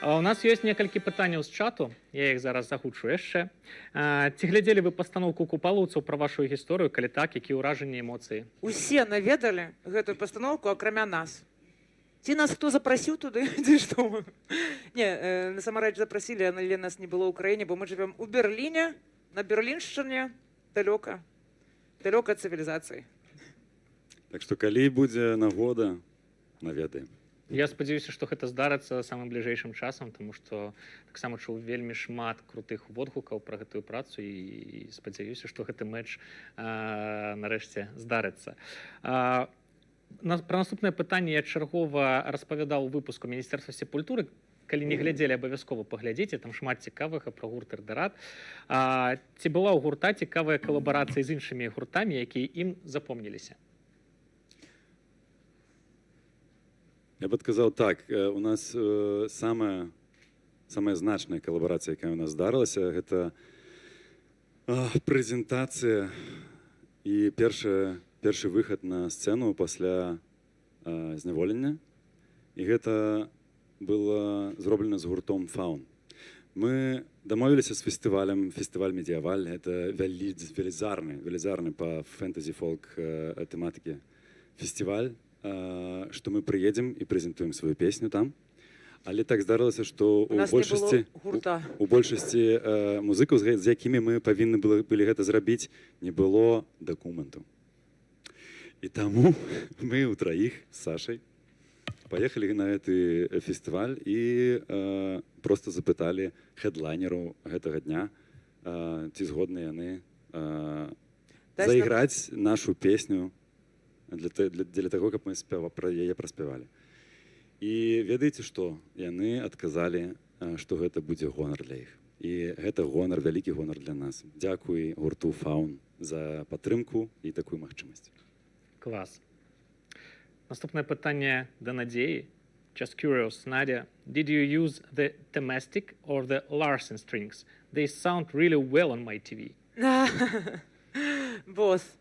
А у нас ёсць некалькі пытанняў з чату, я іх зараз загучу яшчэ. Ці глядзелі вы пастаноўку купалаўцаў пра вашу гісторыю, калі так, якія ўражанні, эмоцыі? Усе наведалі гэтую пастаноўку, акрамя нас. Ці нас хто запрасіў туды, ці што? Не, насамрэч запрасілі, але нас не было ў краіне, бо мы жывём у Берліне, на Берліншчыне, далёка, далёка ад цывілізацыі. Так што, калі будзе нагода, наведаем. Я спадзяюся, што гэта здарыцца самым бліжэйшым часам, тому што таксама чуў вельмі шмат крутых водгукаў пра гэтую працу і спадзяюся, што гэты мэч нарэшце здарыцца. Пра наступнае пытанне я чаргова распавядаў у выпуску Міністэрства сепультуры. Калі не глядзелі, абавязкова паглядзіце, там шмат цікавага пра гурт Ірдарат. Ці была ў гурта цікавая калабарацыя з іншымі гуртамі, якія ім запомніліся? Я б адказаў так: у нас самая значная калабарацыя, якая у нас здарылася, гэта прэзентацыя і першы выхад на сцэну пасля зняволення. І гэта было зроблена з гуртом Фаун. Мы дамовіліся з фестывалем, фестываль Медыяваль, это велізарны па фэнтэзі-фолк тэматыкі фестываль, што мы прыедзем і прэзентуем сваю песню там. Але так здарылася, што У нас не было гурта. у большасці музыкаў, з якімі мы павінны былі гэта зрабіць, не было дакументу. І таму мы ўтраіх з Сашай паехалі на гэты фестываль і просто запыталі хедлайнераў гэтага дня, ці згодны яны Даць нам- зайграць нашу песню дзеля таго, каб мы пра яе праспявалі. І ведаеце што? Яны адказалі, што гэта будзе гонар для іх. І гэта гонар, вялікі гонар для нас. Дзякуй гурту Фаун за падтрымку і такую магчымасць. Клас. Наступнае пытанне да Надзеі. Just curious, Nadia, did you use the Thomastik or the Larsen strings? They sound really well on my TV. Both.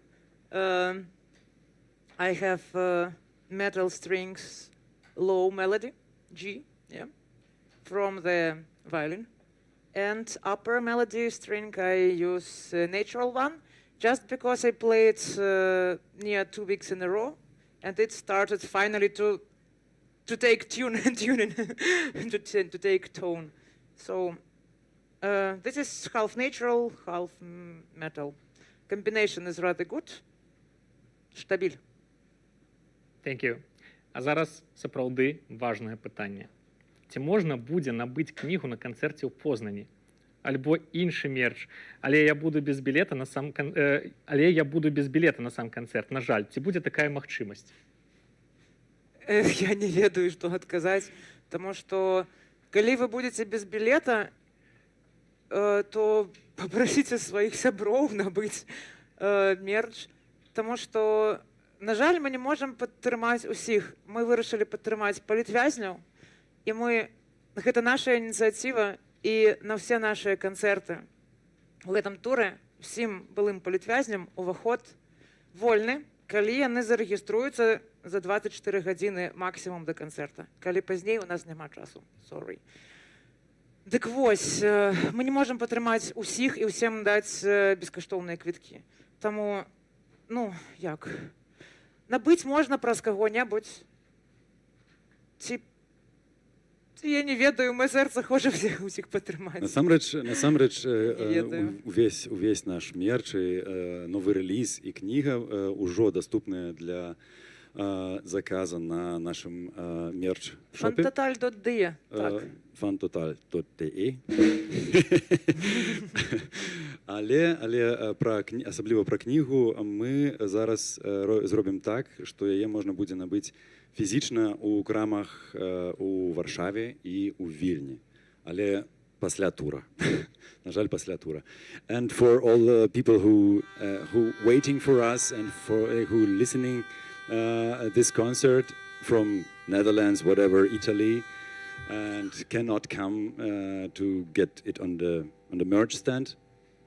I have metal strings, low melody, G, yeah, from the violin. And upper melody string, I use a natural one, just because I played near 2 weeks in a row, and it started finally to take tune and tuning, to take tone. So this is half natural, half metal. Combination is rather good. Штабіль. Thank you. А зараз сапраўды важнае пытанне. Ці можна будзе набыць кнігу на канцэрце ў Познані? Альбо іншы мерч, але я буду без білета на сам канцэрт, на жаль, ці будзе такая магчымасць? Эх, я не ведаю, што адказаць, таму што, калі вы будете без білета, то папрасіце сваіх сяброў набыць мерч, таму што, на жаль, мы не можам падтрымаць усіх. Мы вырашылі падтрымаць палітвязняў, і мы гэта наша ініцыятыва, і на ўсе нашыя канцэрты у гэтым туры усім былым палітвязням уваход вольны, калі яны зарэгіструюцца за 24 гадзіны максімум да канцэрта. Калі пазней, у нас няма часу. Sorry. Дык вось, мы не можам падтрымаць усіх і ўсім даць бескаштоўныя квіткі. Таму, ну, як? Набыць можна праз каго-небудзь. Ці я не ведаю, маё сэрца хоча всех усіх падтрымаць. Насамрэч Не ведаю. увесь наш мерч і новы рэліз і кніга ўжо даступныя для заказа на нашым мерч шопе. Fantotal.de. Так. fantotal.de. Але асабліва пра кнігу мы зараз зробім так, што яе можна будзе набыць фізічна ў крамах у Варшаве і ў Вільні. Але пасля тура. На жаль, пасля тура. And for all the people who waiting for us and for who listening this concert from Netherlands, whatever, Italy, and cannot come to get it on the merch stand,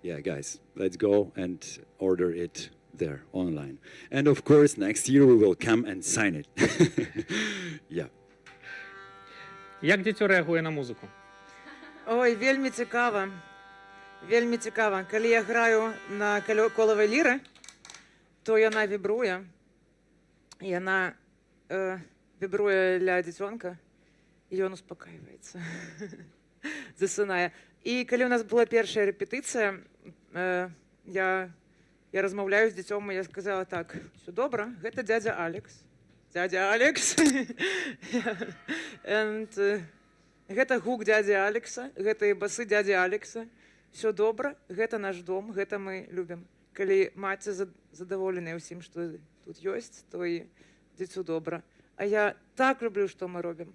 yeah, guys, let's go and order it there online. And of course, next year we will come and sign it. Yeah. Як дзіцё рэагуе на музыку? Ой, вельмі цікава. Вельмі цікава. Калі я граю на колавай ліры, то яна вібруе. Яна вібруе ля дзіцёнка, і ён успакайваецца, засынае. І калі ў нас была першая рэпетыцыя, я размаўляю з дзіцём, і я сказала: «Так, все добра, гэта дядя Алекс. Дядя Алекс». And, гэта гук дяди Алекса, гэта і басы дяди Алекса. Все добра, гэта наш дом, гэта мы любім. Калі маці задаволеная ўсім, што тут ёсць, то і дзіцю добра. А я так люблю, што мы робім.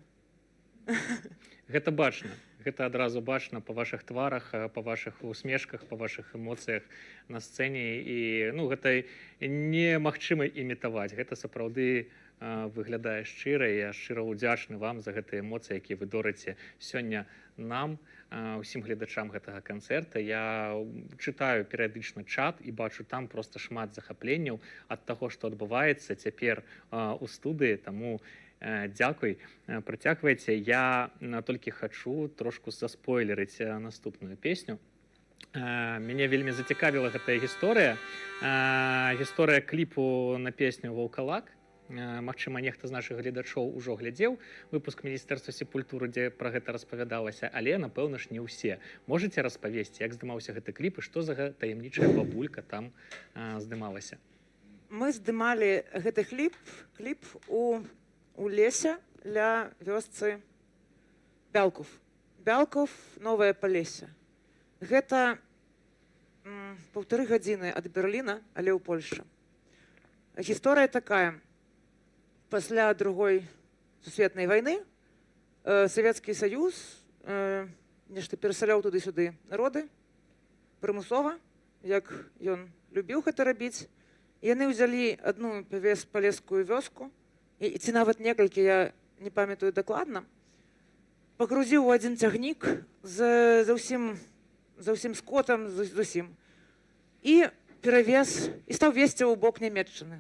Гэта бачна. Гэта адразу бачна па вашых тварах, па вашых усмешках, па вашых эмоцыях на сцэне, і, ну, гэта немагчыма імітаваць. Гэта сапраўды выглядае шчыра. І я шчыра ўдзячны вам за гэтыя эмоцыі, якія вы дорыце сёння нам, усім гледачам гэтага канцэрта. Я чытаю перыядычна чат і бачу там просто шмат захапленняў ад таго, што адбываецца цяпер у студыі, таму дзякуй, працягвайце. Я толькі хачу трошку заспойлерыць наступную песню. Мяне вельмі зацікавіла гэтая гісторыя, гісторыя кліпу на песню «Ваўкалак». Магчыма, нехта з нашых гледачоў ужо глядзеў выпуск Міністэрства сепультуры, дзе пра гэта распавядалася, але, напэўна ж, не ўсе. Можаце распавесці, як здымаўся гэты кліп і што за таямнічая бабулька там здымалася? Мы здымалі гэты кліп у лесе ля вёсцы Бялков. Бялков, Новае Палессе. Гэта 1,5 гадзіны ад Берліна, але ў Польшы. Гісторыя такая. Пасля Другой сусветнай вайны Савецкі Саюз нешта перасяляў туды-сюды народы прымусова, як ён любіў гэта рабіць. І яны ўзялі адну палескую вёску, ці нават некалькі, я не памятаю дакладна, пагрузіў у адзін цягнік з ўсім скотам, з усім. І перавез, і стаў весці ў бок Нямеччыны.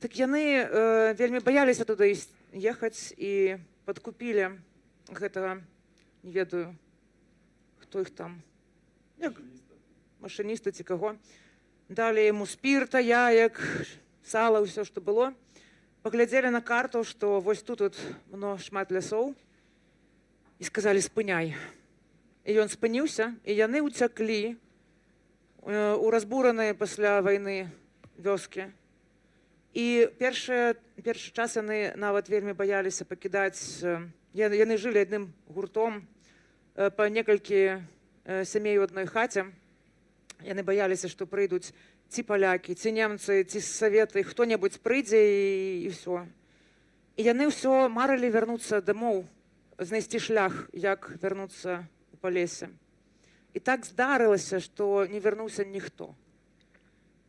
Так яны вельмі баяліся туды ехаць і падкупілі гэтага, не ведаю, хто іх там, як, машыніста ці каго. Далі яму спірта, яек, сала, ўсё, што было. Паглядзелі на карту, што вось тут вот шмат лясоў, і сказалі: «Спыняй». І ён спыніўся, і яны ўцяклі у разбураныя пасля вайны вёскі. І першы час яны нават вельмі баяліся пакідаць, яны жылі адным гуртом, па некалькі сямей у адной хаце. Яны баяліся, што прыйдуць ці палякі, ці немцы, ці саветы, хто-небудзь прыйдзе і ўсё. І яны ўсё марылі вярнуцца дамоў, знайсці шлях, як вярнуцца ў Палесе. І так здарылася, што не вярнуўся ніхто.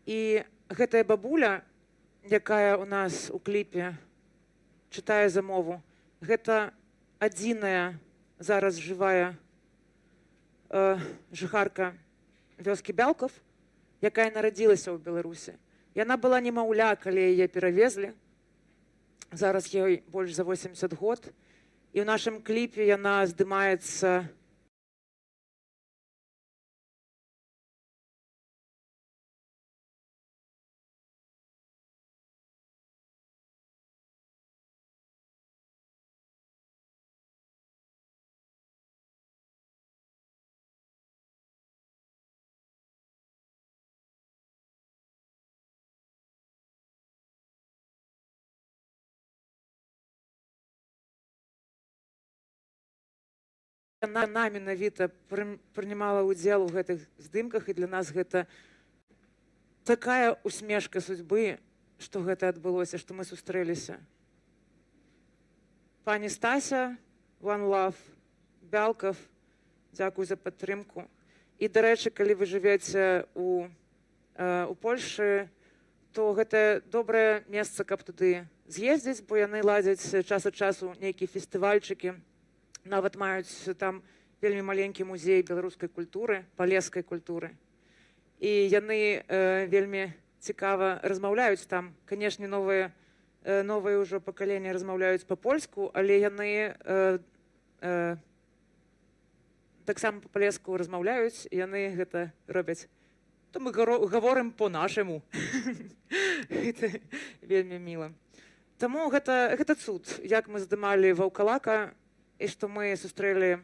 І гэтая бабуля, якая у нас у кліпе чытае замову, гэта адзіная зараз жывая жыхарка вёскі Бялков, якая нарадзілася ў Беларусі. Яна была немаўля, калі яе перавезлі. Зараз ёй больш за 80 год. І ў нашым кліпе яна здымаецца яна менавіта прынімала ўдзел у гэтых здымках, і для нас гэта такая усмешка судьбы, што гэта адбылося, што мы сустрэліся. Пані Стася, one love, Бялков, дзякуй за падтрымку. І, дарэчы, калі вы жывеце у Польшы, то гэта добрае месца, каб туды з'ездзіць, бо яны ладзяць час ад часу нейкія фестывальчыкі, нават маюць там вельмі маленькі музей беларускай культуры, палескай культуры. І яны вельмі цікава размаўляюць там. Канешне, новае ўжо пакаленне размаўляюць па-польску, але яны таксама па-палеску размаўляюць, і яны гэта робяць. То мы гаворым по-нашаму. Гэта вельмі міла. Таму гэта цуд, як мы здымалі «Ваўкалака» і што мы сустрэлі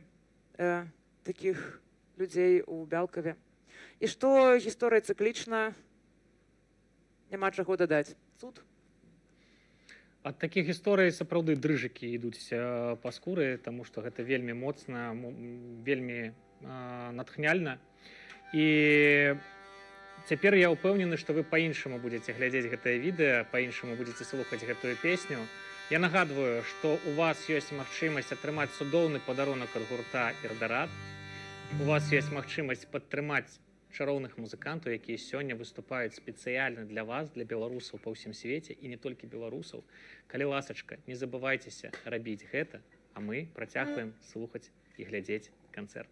такіх людзей у Бялкаве. І што гісторыя цыклічна, няма чаго дадаць. Цуд. Ад такіх гісторый сапраўды дрыжыкі ідуць па скуры, таму што гэта вельмі моцна, вельмі натхняльна. І цяпер я ўпэўнены, што вы па-іншаму будзеце глядзець гэтае відэа, па-іншаму будзеце слухаць гэтую песню. Я нагадваю, што у вас ёсць магчымасць атрымаць цудоўны падарунак ад гурта «Ірдарат». У вас ёсць магчымасць падтрымаць чароўных музыкантаў, якія сёння выступаюць спецыяльна для вас, для беларусаў па ўсім свеце і не толькі беларусаў. Калі ласачка, не забывайцеся рабіць гэта, а мы працягваем слухаць і глядзець канцэрт.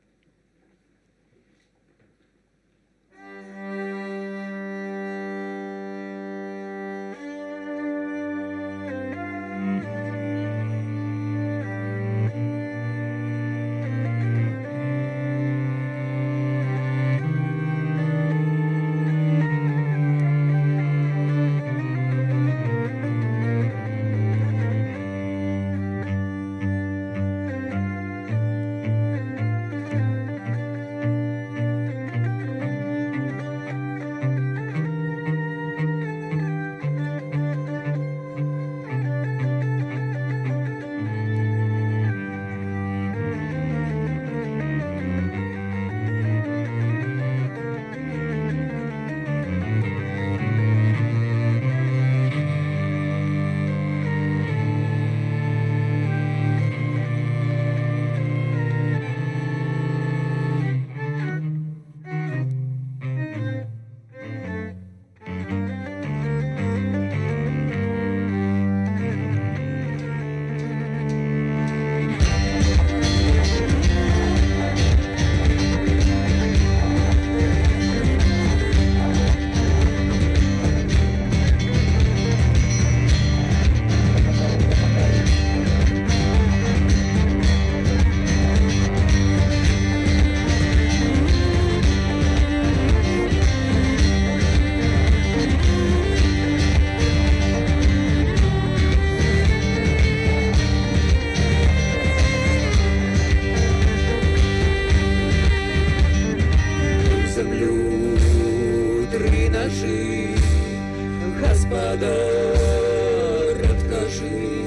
Землю три ножи, Господар, откажи,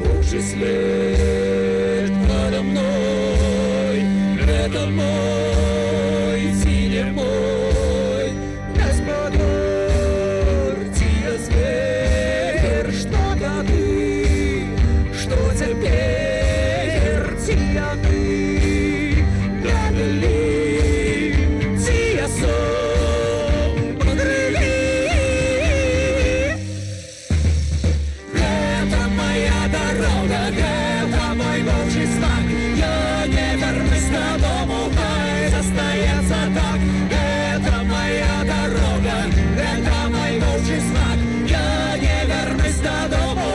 вовчий след подо мной, это мой, ці не мой, Господар, ці я зверь, что тады, что цяпер, ці яны довели, ці я сом по крыві. Гэта моя дорога, гэта мой вовчий знак. Я не вернусь додому, хай застаецца так. Гэта моя дорога, гэта мой вовчий знак. Я не вернусь додому.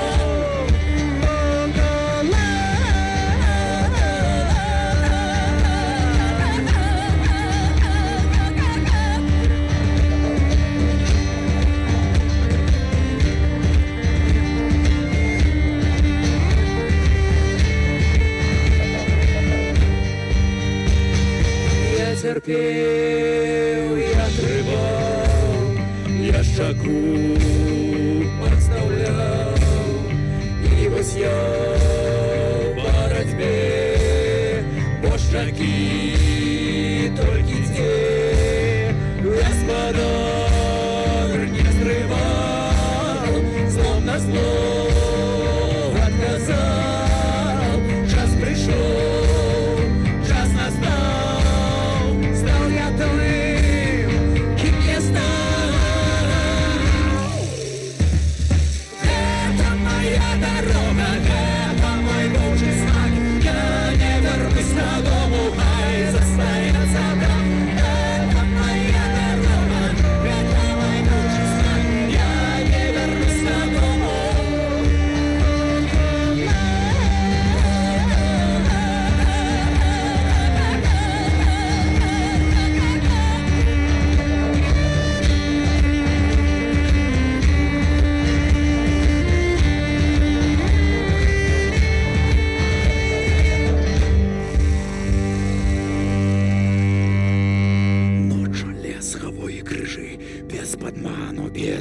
Я терпел, я трываў, я шчаку подставляў. І вось я ў барацьбе, бо шчакі толькі дзве. Гаспадар не зрываў, злом на зло адказаў. Час прыйшоў, час настаў, стаў я тым, кім я стаў. Гэта моя дорога, гэта мой воўчы знак. Я не вернусь додому, хай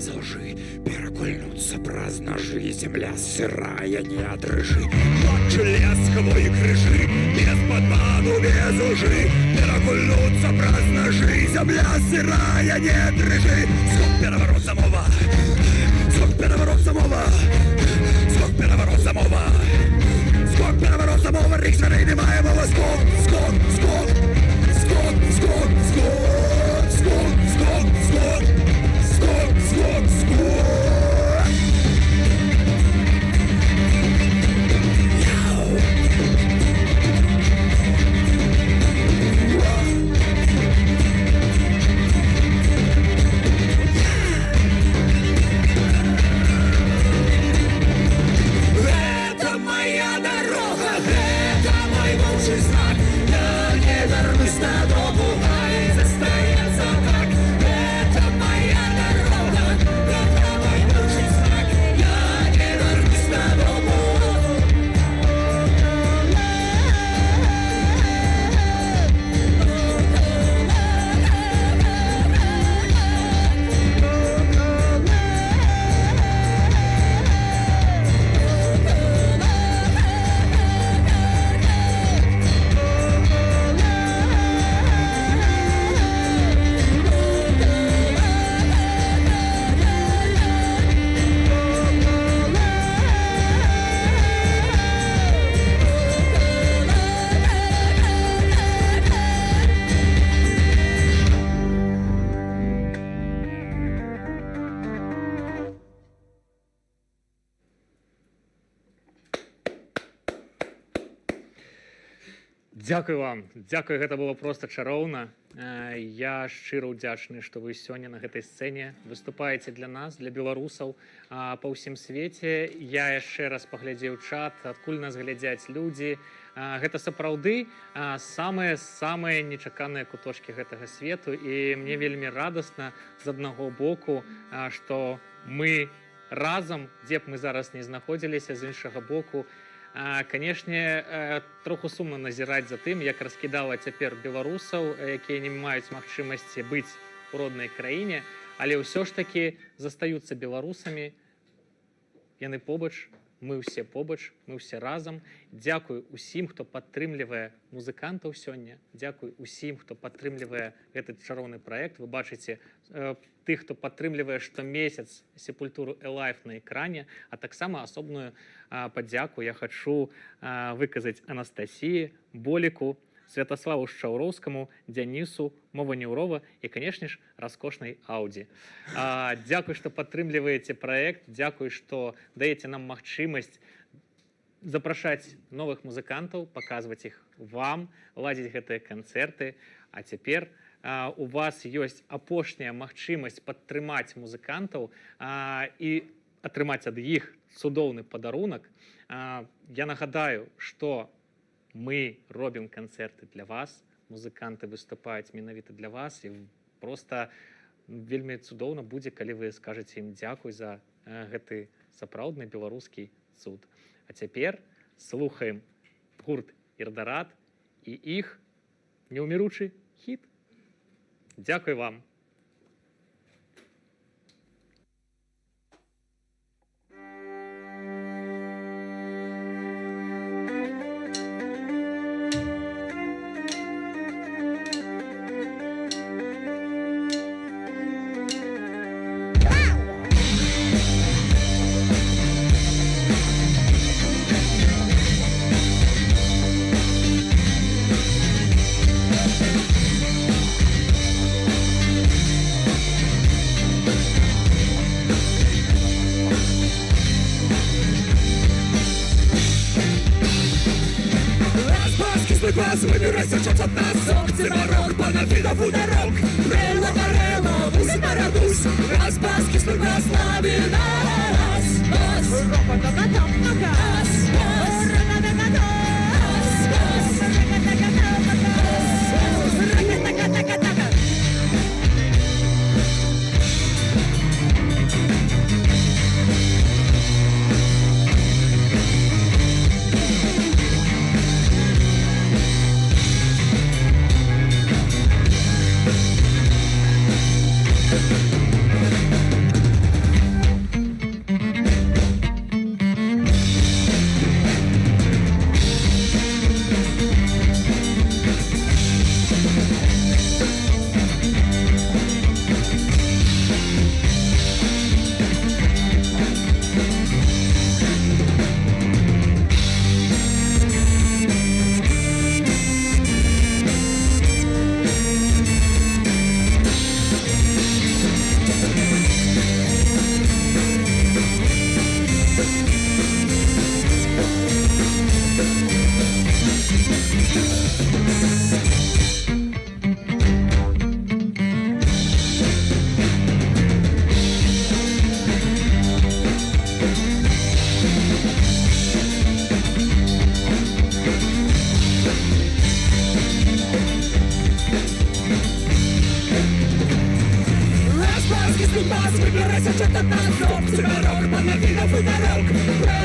без лжи, перакульнуцца праз ножи, земля сырая, не дрыжы. Ночы лес, хвои крыжы, без падману, без лжи, перакульнуцца праз ножи, земля сырая, не дрыжы. Скок, переворот, замова, скок, переворот, замова, скок, переворот, замова, скок, переворот, замова, рік дверей немає мови, скок, скок, скок, скок, скок, скок, скок, скок, скок, скок, скок, скок. Яу! Это моя дорога, это мой лучший знак. Я не вернусь на дому, а застаецца так. Это моя дорога, это мой лучший знак. Я не вернусь на дому. Дзякуй вам, дзякуй, гэта было просто чароўна. Я шчыра ўдзячны, што вы сёння на гэтай сцэне выступаеце для нас, для беларусаў па ўсім свеце. Я яшчэ раз паглядзеў чат, адкуль нас глядзяць людзі. Гэта сапраўды самыя-самыя нечаканыя куточкі гэтага свету, і мне вельмі радасна з аднаго боку, што мы разам, дзе б мы зараз не знаходзіліся, з іншага боку, канешне, троху сумна назіраць за тым, як раскідала цяпер беларусаў, якія не маюць магчымасці быць у роднай краіне, але ўсё ж такі застаюцца беларусамі. Яны побач, мы ўсе побач, мы ўсе разам. Дзякуй усім, хто падтрымлівае музыкантаў сёння. Дзякуй усім, хто падтрымлівае гэты чароўны праект. Вы бачыце тых, хто падтрымлівае штомесяц Сепультуру Alive на экране, а таксама асобную падзяку я хачу выказаць Анастасіі, Боліку, Святаславу Шчаўроўскаму, Дзянісу, Мова Неўрова і, канешне ж, раскошнай Аўдзі. Дзякуй, што падтрымліваеце праект, дзякуй, што даеце нам магчымасць запрашаць новых музыкантаў, паказваць іх вам, ладзіць гэтыя канцэрты. А цяпер у вас ёсць апошняя магчымасць падтрымаць музыкантаў і атрымаць ад іх цудоўны падарунак. Я нагадаю, што мы робім канцэрты для вас, музыканты выступаюць менавіта для вас, і проста вельмі цудоўна будзе, калі вы скажаце ім дзякуй за гэты сапраўдны беларускі цуд. А цяпер слухаем гурт Ірдарат і іх неўміручы хіт. Дзякуй вам. Глаз, выбирайся час от нас. Цимарок, панафидов у дорог. Релла, барелла, бусь, марадусь. Распас, кислый глаз, лавина. Раз, раз, раз, раз, раз, раз. Хочет от нас хлопцы дорог, панавинов и дорог.